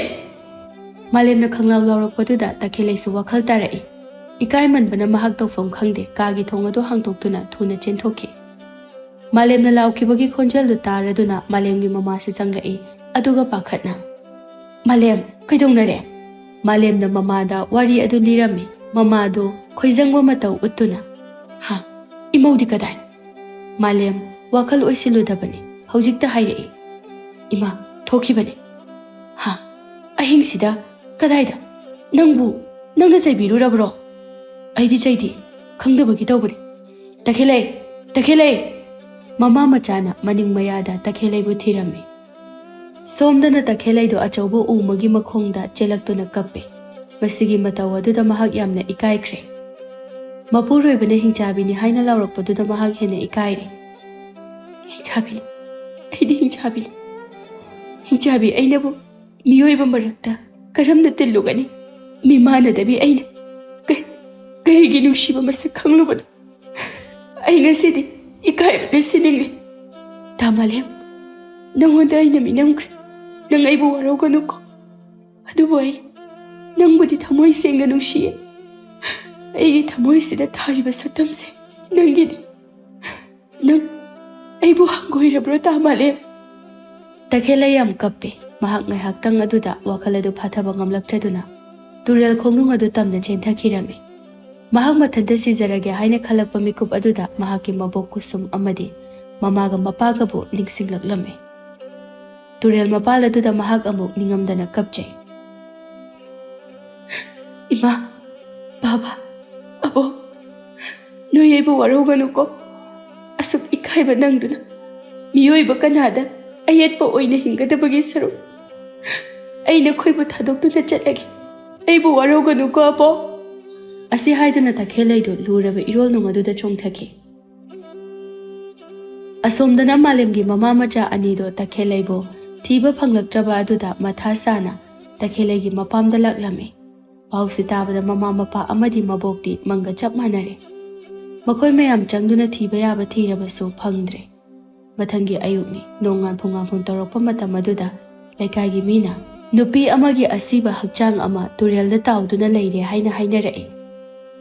ꯃꯥꯂꯦꯝꯅ ꯈꯪꯂꯥꯎ ꯂꯥꯎꯔꯛꯄꯗꯨꯗ ꯇꯈꯦꯜꯂꯩꯁꯨ ꯋꯥꯈꯜ ꯇꯥꯔꯛꯏ꯫ ꯏꯀꯥꯏꯃꯟꯕꯅ ꯃꯍꯥꯛ ꯇꯧꯐꯝ ꯈꯪꯗꯦ, ꯀꯥꯒꯤ ꯊꯣꯡ ꯑꯗꯨ ꯍꯥꯡꯗꯣꯛꯇꯨꯅ ꯊꯨꯅ ꯆꯦꯟꯊꯣꯛꯈꯤ꯫ ꯃꯥꯂꯦꯝꯅ ꯂꯥꯎꯈꯤꯕꯒꯤ ꯈꯣꯟꯖꯦꯜꯗꯨ ꯇꯥꯔꯗꯨꯅ ꯃꯥꯂꯦꯝꯒꯤ ꯃꯃꯥꯁꯨ ꯆꯪꯂꯛꯏ, ꯑꯗꯨꯒ ꯄꯥꯈꯠꯅ, "ꯃꯥꯂꯦꯝ, ꯀꯩꯗꯧꯅꯔꯦ?" ꯃꯥꯂꯦꯝꯅ ꯃꯃꯥꯗ ꯋꯥꯔꯤ ꯑꯗꯨ ꯂꯤꯔꯝꯃꯤ꯫ ꯃꯃꯥꯗꯨ ꯈꯣꯏꯖꯪꯕ ꯃꯇꯧ ꯎꯠꯇꯨꯅ, "ꯍꯥ? ꯏꯃꯧꯗꯤ ꯀꯗꯥꯏ?" ꯃꯥꯂꯦꯝ ꯋꯥꯈꯜ ꯑꯣꯏꯁꯤꯜꯂꯨꯗꯕꯅꯤ꯫ ꯍꯧꯖꯤꯛꯇ ꯍꯥꯏꯔꯛꯏ, "ꯏꯃꯥ, ꯊꯣꯛꯈꯤꯕꯅꯤ꯫" "ꯍꯥ? ꯑꯍꯤꯡꯁꯤꯗ? ꯀꯗꯥꯏꯗ? ꯅꯪꯕꯨ, ꯅꯪꯅ ꯆꯩꯕꯤꯔꯨꯔꯕ꯭ꯔꯣ?" "ꯑꯩꯗꯤ ꯆꯩꯗꯦ, ꯈꯪꯗꯕꯒꯤ ꯇꯧꯕꯅꯤ꯫" "ꯇꯈꯦꯜꯂꯩ! ꯇꯈꯦꯜꯂꯩ!" ꯃꯃꯥ ꯃꯆꯥꯅ ꯃꯅꯤꯡ ꯃꯌꯥꯗ ꯇꯈꯦꯜꯂꯩꯕꯨ ꯊꯤꯔꯝꯃꯤ꯫ ꯁꯣꯝꯗꯅ ꯇꯈꯦꯜꯂꯩꯗꯣ ꯑꯆꯧꯕ ꯎ ꯑꯃꯒꯤ ꯃꯈꯣꯡꯗ ꯆꯦꯜꯂꯛꯇꯨꯅ ꯀꯞꯄꯦ꯫ ꯃꯁꯤꯒꯤ ꯃꯇꯧ ꯑꯗꯨꯗ ꯃꯍꯥꯛ ꯌꯥꯝꯅ ꯏꯀꯥꯏꯈ꯭ꯔꯦ꯫ ꯃꯄꯨꯔꯣꯏꯕꯅ ꯍꯤꯡꯆꯥꯕꯤꯅꯤ ꯍꯥꯏꯅ ꯂꯥꯎꯔꯛꯄꯗꯨꯗ ꯃꯍꯥꯛ ꯍꯦꯟꯅ ꯏꯀꯥꯏꯔꯦ꯫ "ꯍꯤꯡꯆꯥꯕꯤꯅꯤ, ꯑꯩꯗꯤ ꯍꯤꯡꯆꯥꯕꯤꯅꯤ꯫ ꯍꯤꯡꯆꯥꯕꯤ ꯑꯩꯅꯕꯨ ꯃꯤꯑꯣꯏꯕ ꯃꯔꯛꯇ ꯀꯔꯝꯅ ꯇꯤꯜꯂꯨꯒꯅꯤ? ꯃꯤꯃꯥꯟꯅꯗꯕꯤ ꯑꯩꯅ ꯀ-, ꯀꯔꯤꯒꯤ ꯅꯨꯡꯁꯤꯕ ꯃꯁꯛ ꯈꯪꯂꯨꯕꯅꯣ? ꯑꯩ ꯉꯁꯤꯗꯤ ꯏꯀꯥꯏꯕꯅ ꯁꯤꯅꯤꯡꯂꯦ꯫ ꯇꯥ ꯃꯥꯂꯦꯝ, ꯅꯪꯉꯣꯟꯗ ꯑꯩꯅ ꯃꯤꯅꯝꯈ꯭ꯔꯦ꯫ ꯅꯪ ꯑꯩꯕꯨ ꯋꯥꯔꯧꯒꯅꯨꯀꯣ꯫ ꯑꯗꯨꯕꯨ ꯑꯩ ꯅꯪꯕꯨꯗꯤ ꯊꯃꯣꯏ ꯁꯦꯡꯅ ꯅꯨꯡꯁꯤꯌꯦ꯫ ꯑꯩꯒꯤ ꯊꯃꯣꯏꯁꯤꯗ ꯊꯥꯔꯤꯕ ꯁꯛꯇꯝꯁꯦ ꯅꯪꯒꯤꯅꯤ꯫ ꯅꯪ ꯑꯩꯕꯨ ꯍꯪꯒꯣꯏꯔꯕ꯭ꯔꯣ, ꯇꯥ ꯃꯥꯂꯦꯝ?" ꯇꯈꯦꯜꯂꯩ ꯌꯥꯝ ꯀꯞꯄꯦ꯫ ꯃꯍꯥꯛ ꯉꯥꯏꯍꯥꯛꯇꯪ ꯑꯗꯨꯗ ꯋꯥꯈꯜ ꯑꯗꯨ ꯐꯥꯊꯕ ꯉꯝꯂꯛꯇ꯭ꯔꯗꯨꯅ ꯇꯨꯔꯦꯜ ꯈꯣꯡꯅꯨꯡ ꯑꯗꯨ ꯇꯝꯅ ꯆꯦꯟꯊꯈꯤꯔꯝꯃꯤ꯫ ꯃꯍꯥꯛ ꯃꯊꯟꯇ ꯁꯤꯖꯔꯒꯦ ꯍꯥꯏꯅ ꯈꯜꯂꯛꯄ ꯃꯤꯀꯨꯞ ꯑꯗꯨꯗ ꯃꯍꯥꯛꯀꯤ ꯃꯕꯣꯛ ꯀꯨꯁꯨꯝ ꯑꯃꯗꯤ ꯃꯃꯥꯒ ꯃꯄꯥꯒꯕꯨ ꯅꯤꯡꯁꯤꯡꯂꯛꯂꯝꯃꯤ꯫ ꯇꯨꯔꯦꯜ ꯃꯄꯥꯜ ꯑꯗꯨꯗ ꯃꯍꯥꯛ ꯑꯃꯨꯛ ꯅꯤꯡꯉꯝꯗꯅ ꯀꯞꯆꯩ꯫ "ꯏꯃꯥ, ꯕꯥꯕꯥ, ꯑꯕꯣꯛ, ꯅꯣꯏ ꯑꯩꯕꯨ ꯋꯥꯔꯧꯒꯅꯨꯀꯣ꯫ ꯑꯁꯨꯛ ꯏꯀꯥꯏꯕ ꯅꯪꯗꯨꯅ ꯃꯤꯑꯣꯏꯕ ꯀꯅꯥꯗ ꯑꯌꯦꯠꯄ ꯑꯣꯏꯅ ꯍꯤꯡꯒꯗꯕꯒꯤ ꯁꯔꯨꯛ, ꯑꯩ ꯅꯈꯣꯏꯕꯨ ꯊꯥꯗꯣꯛꯇꯨꯅ ꯆꯠꯂꯒꯦ꯫ ꯑꯩꯕꯨ ꯋꯥꯔꯧꯒꯅꯨꯀꯣ, ꯑꯕꯣꯛ꯫" ꯑꯁꯤ ꯍꯥꯏꯗꯨꯅ ꯇꯈꯦꯜꯂꯩꯗꯨ ꯂꯨꯔꯕ ꯏꯔꯣꯜꯅꯨꯡ ꯑꯗꯨꯗ ꯆꯣꯡꯊꯈꯤ꯫ ꯑꯁꯣꯝꯗꯅ ꯃꯥꯂꯦꯝꯒꯤ ꯃꯃꯥ ꯃꯆꯥ ꯑꯅꯤꯗꯣ ꯇꯈꯦꯜꯂꯩꯕꯨ ꯊꯤꯕ ꯐꯪꯂꯛꯇ꯭ꯔꯕ ꯑꯗꯨꯗ ꯃꯊꯥ ꯁꯥꯅ ꯇꯈꯦꯜꯂꯩꯒꯤ ꯃꯄꯥꯝꯗ ꯂꯥꯛꯂꯝꯃꯤ꯫ ꯄꯥꯎꯁꯤ ꯇꯥꯕꯗ ꯃꯃꯥ ꯃꯄꯥ ꯑꯃꯗꯤ ꯃꯕꯣꯛꯇꯤ ꯃꯪꯒ ꯆꯞ ꯃꯥꯟꯅꯔꯦ꯫ ꯃꯈꯣꯏ ꯃꯌꯥꯝ ꯆꯪꯗꯨꯅ ꯊꯤꯕ ꯌꯥꯕ ꯊꯤꯔꯕꯁꯨ ꯐꯪꯗ꯭ꯔꯦ꯫ ꯃꯊꯪꯒꯤ ꯑꯌꯨꯛꯅꯤ꯫ ꯅꯣꯡ ꯉꯥꯟꯐꯨ ꯉꯥꯟꯐꯨ ꯇꯧꯔꯛꯄ ꯃꯇꯝ ꯑꯗꯨꯗ ꯂꯩꯀꯥꯏꯒꯤ ꯃꯤꯅ ꯅꯨꯄꯤ ꯑꯃꯒꯤ ꯑꯁꯤꯕ ꯍꯛꯆꯥꯡ ꯑꯃ ꯇꯨꯔꯦꯜꯗ ꯇꯥꯎꯗꯨꯅ ꯂꯩꯔꯦ ꯍꯥꯏꯅ ꯍꯥꯏꯅꯔꯛꯏ꯫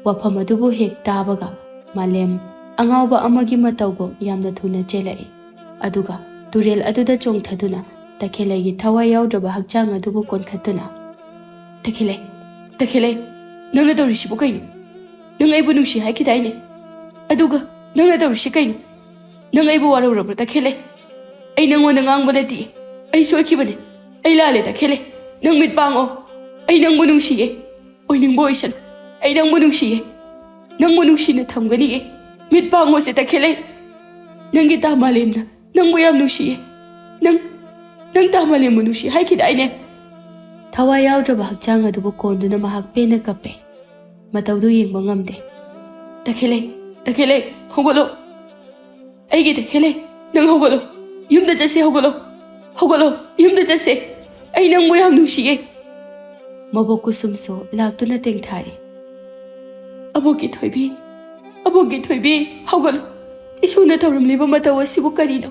ꯋꯥꯐꯝ ꯑꯗꯨꯕꯨ ꯍꯦꯛ ꯇꯥꯕꯒ ꯃꯥꯂꯦꯝ ꯑꯉꯥꯎꯕ ꯑꯃꯒꯤ ꯃꯇꯧꯒꯨꯝ ꯌꯥꯝꯅ ꯊꯨꯅ ꯆꯦꯜꯂꯛꯏ꯫ ꯑꯗꯨꯒ ꯇꯨꯔꯦꯜ ꯑꯗꯨꯗ ꯆꯣꯡꯊꯗꯨꯅ ꯇꯈꯦꯜꯂꯩꯒꯤ ꯊꯋꯥꯏ ꯌꯥꯎꯗ꯭ꯔꯕ ꯍꯛꯆꯥꯡ ꯑꯗꯨꯕꯨ ꯀꯣꯟꯈꯠꯇꯨꯅ, "ꯇꯈꯦꯜꯂꯩ, ꯇꯈꯦꯜꯂꯩ, ꯅꯪꯅ ꯇꯧꯔꯤꯁꯤꯕꯨ ꯀꯩꯅꯣ? ꯅꯪ ꯑꯩꯕꯨ ꯅꯨꯡꯁꯤ ꯍꯥꯏꯈꯤꯗꯥꯏꯅꯦ? ꯑꯗꯨꯒ ꯅꯪꯅ ꯇꯧꯔꯤꯁꯤ ꯀꯩꯅꯣ? ꯅꯪ ꯑꯩꯕꯨ ꯋꯥꯔꯧꯔꯕ꯭ꯔꯣ, ꯇꯈꯦꯜꯂꯩ? ꯑꯩ ꯅꯪꯉꯣꯟꯗ ꯉꯥꯡꯕ ꯅꯠꯇꯦ꯫ ꯑꯩ ꯁꯣꯏꯈꯤꯕꯅꯦ꯫ ꯑꯩ ꯂꯥꯜꯂꯦ, ꯇꯈꯦꯜꯂꯩ꯫ ꯅꯪ ꯃꯤꯠ ꯄꯥꯡꯉꯣ꯫ ꯑꯩ ꯅꯪꯕꯨ ꯅꯨꯡꯁꯤꯌꯦ꯫ ꯑꯣꯏꯅꯤꯡꯕ ꯑꯣꯏꯁꯅꯨ꯫ ꯑꯩ ꯅꯪꯕꯨ ꯅꯨꯡꯁꯤꯌꯦ꯫ ꯅꯪꯕꯨ ꯅꯨꯡꯁꯤꯅ ꯊꯝꯒꯅꯤꯌꯦ꯫ ꯃꯤꯠ ꯄꯥꯡꯉꯣꯁꯦ, ꯇꯈꯦꯜꯂꯩ꯫ ꯅꯪꯒꯤ ꯇꯥ ꯃꯥꯂꯦꯝꯅ ꯅꯪꯕꯨ ꯌꯥꯝ ꯅꯨꯡꯁꯤꯌꯦ꯫ ꯅꯪ, ꯅꯪ ꯇꯥ ꯃꯥꯂꯦꯝꯕꯨ ꯅꯨꯡꯁꯤ ꯍꯥꯏꯈꯤꯗꯥꯏꯅꯦ?" ꯊꯋꯥꯏ ꯌꯥꯎꯗ꯭ꯔꯕ ꯍꯛꯆꯥꯡ ꯑꯗꯨꯕꯨ ꯀꯣꯟꯗꯨꯅ ꯃꯍꯥꯛ ꯄꯦꯟꯅ ꯀꯞꯄꯦ꯫ ꯃꯇꯧꯗꯨ ꯌꯦꯡꯕ ꯉꯝꯗꯦ꯫ "ꯇꯈꯦꯜꯂꯩ, ꯇꯈꯦꯜꯂꯩ, ꯍꯧꯒꯠꯂꯣ꯫ ꯑꯩꯒꯤ ꯇꯈꯦꯜꯂꯩ, ꯅꯪ ꯍꯧꯒꯠꯂꯣ꯫ ꯌꯨꯝꯗ ꯆꯠꯁꯦ, ꯍꯧꯒꯠꯂꯣ꯫ ꯍꯧꯒꯠꯂꯣ, ꯌꯨꯝꯗ ꯆꯠꯁꯦ꯫ ꯑꯩ ꯅꯪꯕꯨ ꯌꯥꯝ ꯅꯨꯡꯁꯤꯌꯦ꯫" ꯃꯕꯣꯛ ꯀꯨꯁꯨꯝꯁꯨ ꯂꯥꯛꯇꯨꯅ ꯇꯦꯡꯊꯥꯔꯦ꯫ "ꯑꯕꯣꯛꯀꯤ ꯊꯣꯏꯕꯤ, ꯑꯕꯣꯛꯀꯤ ꯊꯣꯏꯕꯤ, ꯍꯧꯒꯠꯂꯣ꯫ ꯏꯁꯨꯅ ꯇꯧꯔꯝꯂꯤꯕ ꯃꯇꯧ ꯑꯁꯤꯕꯨ ꯀꯔꯤꯅꯣ?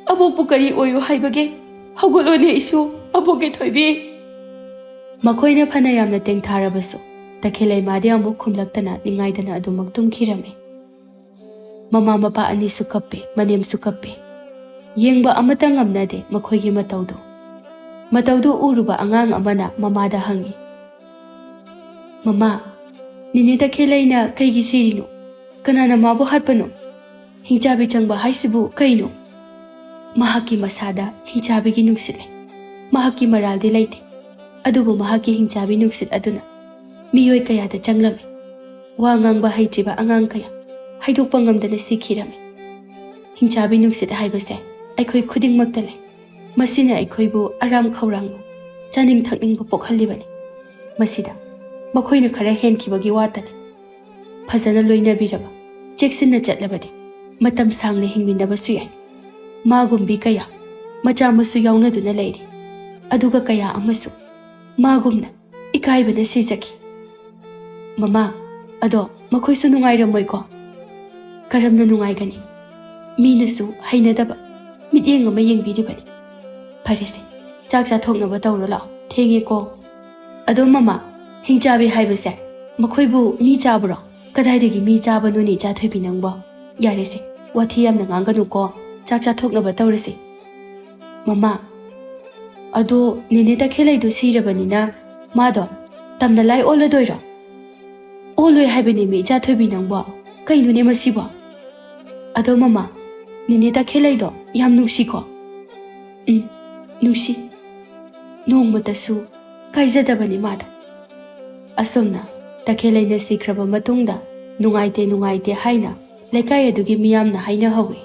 ꯑꯕꯣꯛꯄꯨ ꯀꯔꯤ ꯑꯣꯏꯌꯨ ꯍꯥꯏꯕꯒꯦ? ꯍꯧꯒꯠꯂꯣꯅꯦ ꯏꯁꯨ, ꯑꯕꯣꯛꯀꯤ ꯊꯣꯏꯕꯤ꯫" ꯃꯈꯣꯏꯅ ꯐꯅ ꯌꯥꯝꯅ ꯇꯦꯡꯊꯥꯔꯕꯁꯨ, ꯇꯈꯦꯜꯂꯩꯃꯥꯗꯤ ꯑꯃꯨꯛ ꯈꯨꯝꯂꯛꯇꯅ ꯅꯤꯡꯉꯥꯏꯗꯅ ꯑꯗꯨꯃꯛ ꯇꯨꯝꯈꯤꯔꯝꯃꯤ꯫ ꯃꯃꯥ ꯃꯄꯥ ꯑꯅꯤꯁꯨ ꯀꯞꯄꯦ, ꯃꯅꯦꯝꯁꯨ ꯀꯞꯄꯦ꯫ ꯌꯦꯡꯕ ꯑꯃꯠꯇ ꯉꯝꯅꯗꯦ ꯃꯈꯣꯏꯒꯤ ꯃꯇꯧꯗꯨ꯫ ꯃꯇꯧꯗꯨ ꯎꯔꯨꯕ ꯑꯉꯥꯡ ꯑꯃꯅ ꯃꯃꯥꯗ ꯍꯪꯉꯤ, "ꯃꯃꯥ, ꯅꯦꯅꯦ ꯇꯈꯦꯜꯂꯩꯅ ꯀꯩꯒꯤ ꯁꯤꯔꯤꯅꯣ? ꯀꯅꯥꯅ ꯃꯥꯕꯨ ꯍꯥꯠꯄꯅꯣ? ꯍꯤꯡꯆꯥꯕꯤ ꯆꯪꯕ ꯍꯥꯏꯁꯤꯕꯨ ꯀꯩꯅꯣ?" "ꯃꯍꯥꯛꯀꯤ ꯃꯁꯥꯗ ꯍꯤꯡꯆꯥꯕꯤꯒꯤ ꯅꯨꯡꯁꯤꯠ ꯂꯩ꯫ ꯃꯍꯥꯛꯀꯤ ꯃꯔꯥꯜꯗꯤ ꯂꯩꯇꯦ꯫ ꯑꯗꯨꯕꯨ ꯃꯍꯥꯛꯀꯤ ꯍꯤꯡꯆꯥꯕꯤ ꯅꯨꯡꯁꯤꯠ ꯑꯗꯨꯅ ꯃꯤꯑꯣꯏ ꯀꯌꯥꯗ ꯆꯪꯂꯝꯃꯤ꯫ ꯋꯥ ꯉꯥꯡꯕ ꯍꯩꯇ꯭ꯔꯤꯕ ꯑꯉꯥꯡ ꯀꯌꯥ ꯍꯥꯏꯗꯣꯛꯄ ꯉꯝꯗꯅ ꯁꯤꯈꯤꯔꯝꯃꯤ꯫ ꯍꯤꯡꯆꯥꯕꯤ ꯅꯨꯡꯁꯤꯠ ꯍꯥꯏꯕꯁꯦ ꯑꯩꯈꯣꯏ ꯈꯨꯗꯤꯡꯃꯛꯇ ꯂꯩ꯫ ꯃꯁꯤꯅ ꯑꯩꯈꯣꯏꯕꯨ ꯑꯔꯥꯝ ꯈꯧꯔꯥꯡꯕ, ꯆꯥꯅꯤꯡ ꯊꯛꯅꯤꯡꯕ ꯄꯣꯛꯍꯜꯂꯤꯕꯅꯤ꯫ ꯃꯁꯤꯗ ꯃꯈꯣꯏꯅ ꯈꯔ ꯍꯦꯟꯈꯤꯕꯒꯤ ꯋꯥꯇꯅꯤ꯫ ꯐꯖꯅ ꯂꯣꯏꯅꯕꯤꯔꯕ, ꯆꯦꯛꯁꯤꯟꯅ ꯆꯠꯂꯕꯗꯤ ꯃꯇꯝ ꯁꯥꯡꯅ ꯍꯤꯡꯃꯤꯟꯅꯕꯁꯨ ꯌꯥꯏ꯫ ꯃꯥꯒꯨꯝꯕꯤ ꯀꯌꯥ ꯃꯆꯥ ꯃꯁꯨ ꯌꯥꯎꯅꯗꯨꯅ ꯂꯩꯔꯤ꯫ ꯑꯗꯨꯒ ꯀꯌꯥ ꯑꯃꯁꯨ ꯃꯥꯒꯨꯝꯅ ꯏꯀꯥꯏꯕꯅ ꯁꯤꯖꯈꯤ꯫" "ꯃꯃꯥ, ꯑꯗꯣ ꯃꯈꯣꯏꯁꯨ ꯅꯨꯡꯉꯥꯏꯔꯝꯃꯣꯏꯀꯣ?" "ꯀꯔꯝꯅ ꯅꯨꯡꯉꯥꯏꯒꯅꯤ? ꯃꯤꯅꯁꯨ ꯍꯩꯅꯗꯕ ꯃꯤꯠꯌꯦꯡ ꯑꯃ ꯌꯦꯡꯕꯤꯔꯤꯕꯅꯤ꯫ ꯐꯔꯦꯁꯦ, ꯆꯥꯛ ꯆꯥꯊꯣꯛꯅꯕ ꯇꯧꯔꯣ ꯂꯥꯛꯑꯣ, ꯊꯦꯡꯉꯦꯀꯣ꯫" "ꯑꯗꯣ ꯃꯃꯥ, ꯍꯤꯡꯆꯥꯕꯤ ꯍꯥꯏꯕꯁꯦ ꯃꯈꯣꯏꯕꯨ ꯃꯤ ꯆꯥꯕ꯭ꯔꯣ? ꯀꯗꯥꯏꯗꯒꯤ ꯃꯤ ꯆꯥꯕꯅꯣꯅꯦ, ꯏꯆꯥ ꯊꯣꯏꯕꯤ ꯅꯪꯕꯣ? ꯌꯥꯔꯦꯁꯦ, ꯋꯥꯊꯤ ꯌꯥꯝꯅ ꯉꯥꯡꯒꯅꯨꯀꯣ, ꯆꯥꯛ ꯆꯥꯊꯣꯛꯅꯕ ꯇꯧꯔꯁꯦ꯫" "ꯃꯃꯥ, ꯑꯗꯣ ꯅꯦꯅꯦ ꯇꯈꯦꯜꯂꯩꯗꯣ ꯁꯤꯔꯕꯅꯤꯅ ꯃꯥꯗꯣ ꯇꯝꯅ ꯂꯥꯏ ꯑꯣꯜꯂꯗꯣꯏꯔꯣ?" "ꯑꯣꯜꯂꯣꯏ ꯍꯥꯏꯕꯅꯦꯃꯤ, ꯏꯆꯥ ꯊꯣꯏꯕꯤ ꯅꯪꯕꯣ꯫ ꯀꯩꯅꯣꯅꯦ ꯃꯁꯤꯕꯣ?" "ꯑꯗꯣ ꯃꯃꯥ, ꯅꯦꯅꯦ ꯇꯈꯦꯜꯂꯩꯗꯣ ꯌꯥꯝ ꯅꯨꯡꯁꯤꯀꯣ?" "ꯎꯝ, ꯅꯨꯡꯁꯤ꯫ ꯅꯣꯡꯃꯇꯁꯨ ꯀꯥꯏꯖꯗꯕꯅꯤ ꯃꯥꯗꯣ꯫" ꯑꯁꯨꯝꯅ ꯇꯈꯦꯜꯂꯩꯅ ꯁꯤꯈ꯭ꯔꯕ ꯃꯇꯨꯡꯗ ꯅꯨꯡꯉꯥꯏꯇꯦ, ꯅꯨꯡꯉꯥꯏꯇꯦ ꯍꯥꯏꯅ ꯂꯩꯀꯥꯏ ꯑꯗꯨꯒꯤ ꯃꯤꯌꯥꯝꯅ ꯍꯥꯏꯅꯍꯧꯋꯤ꯫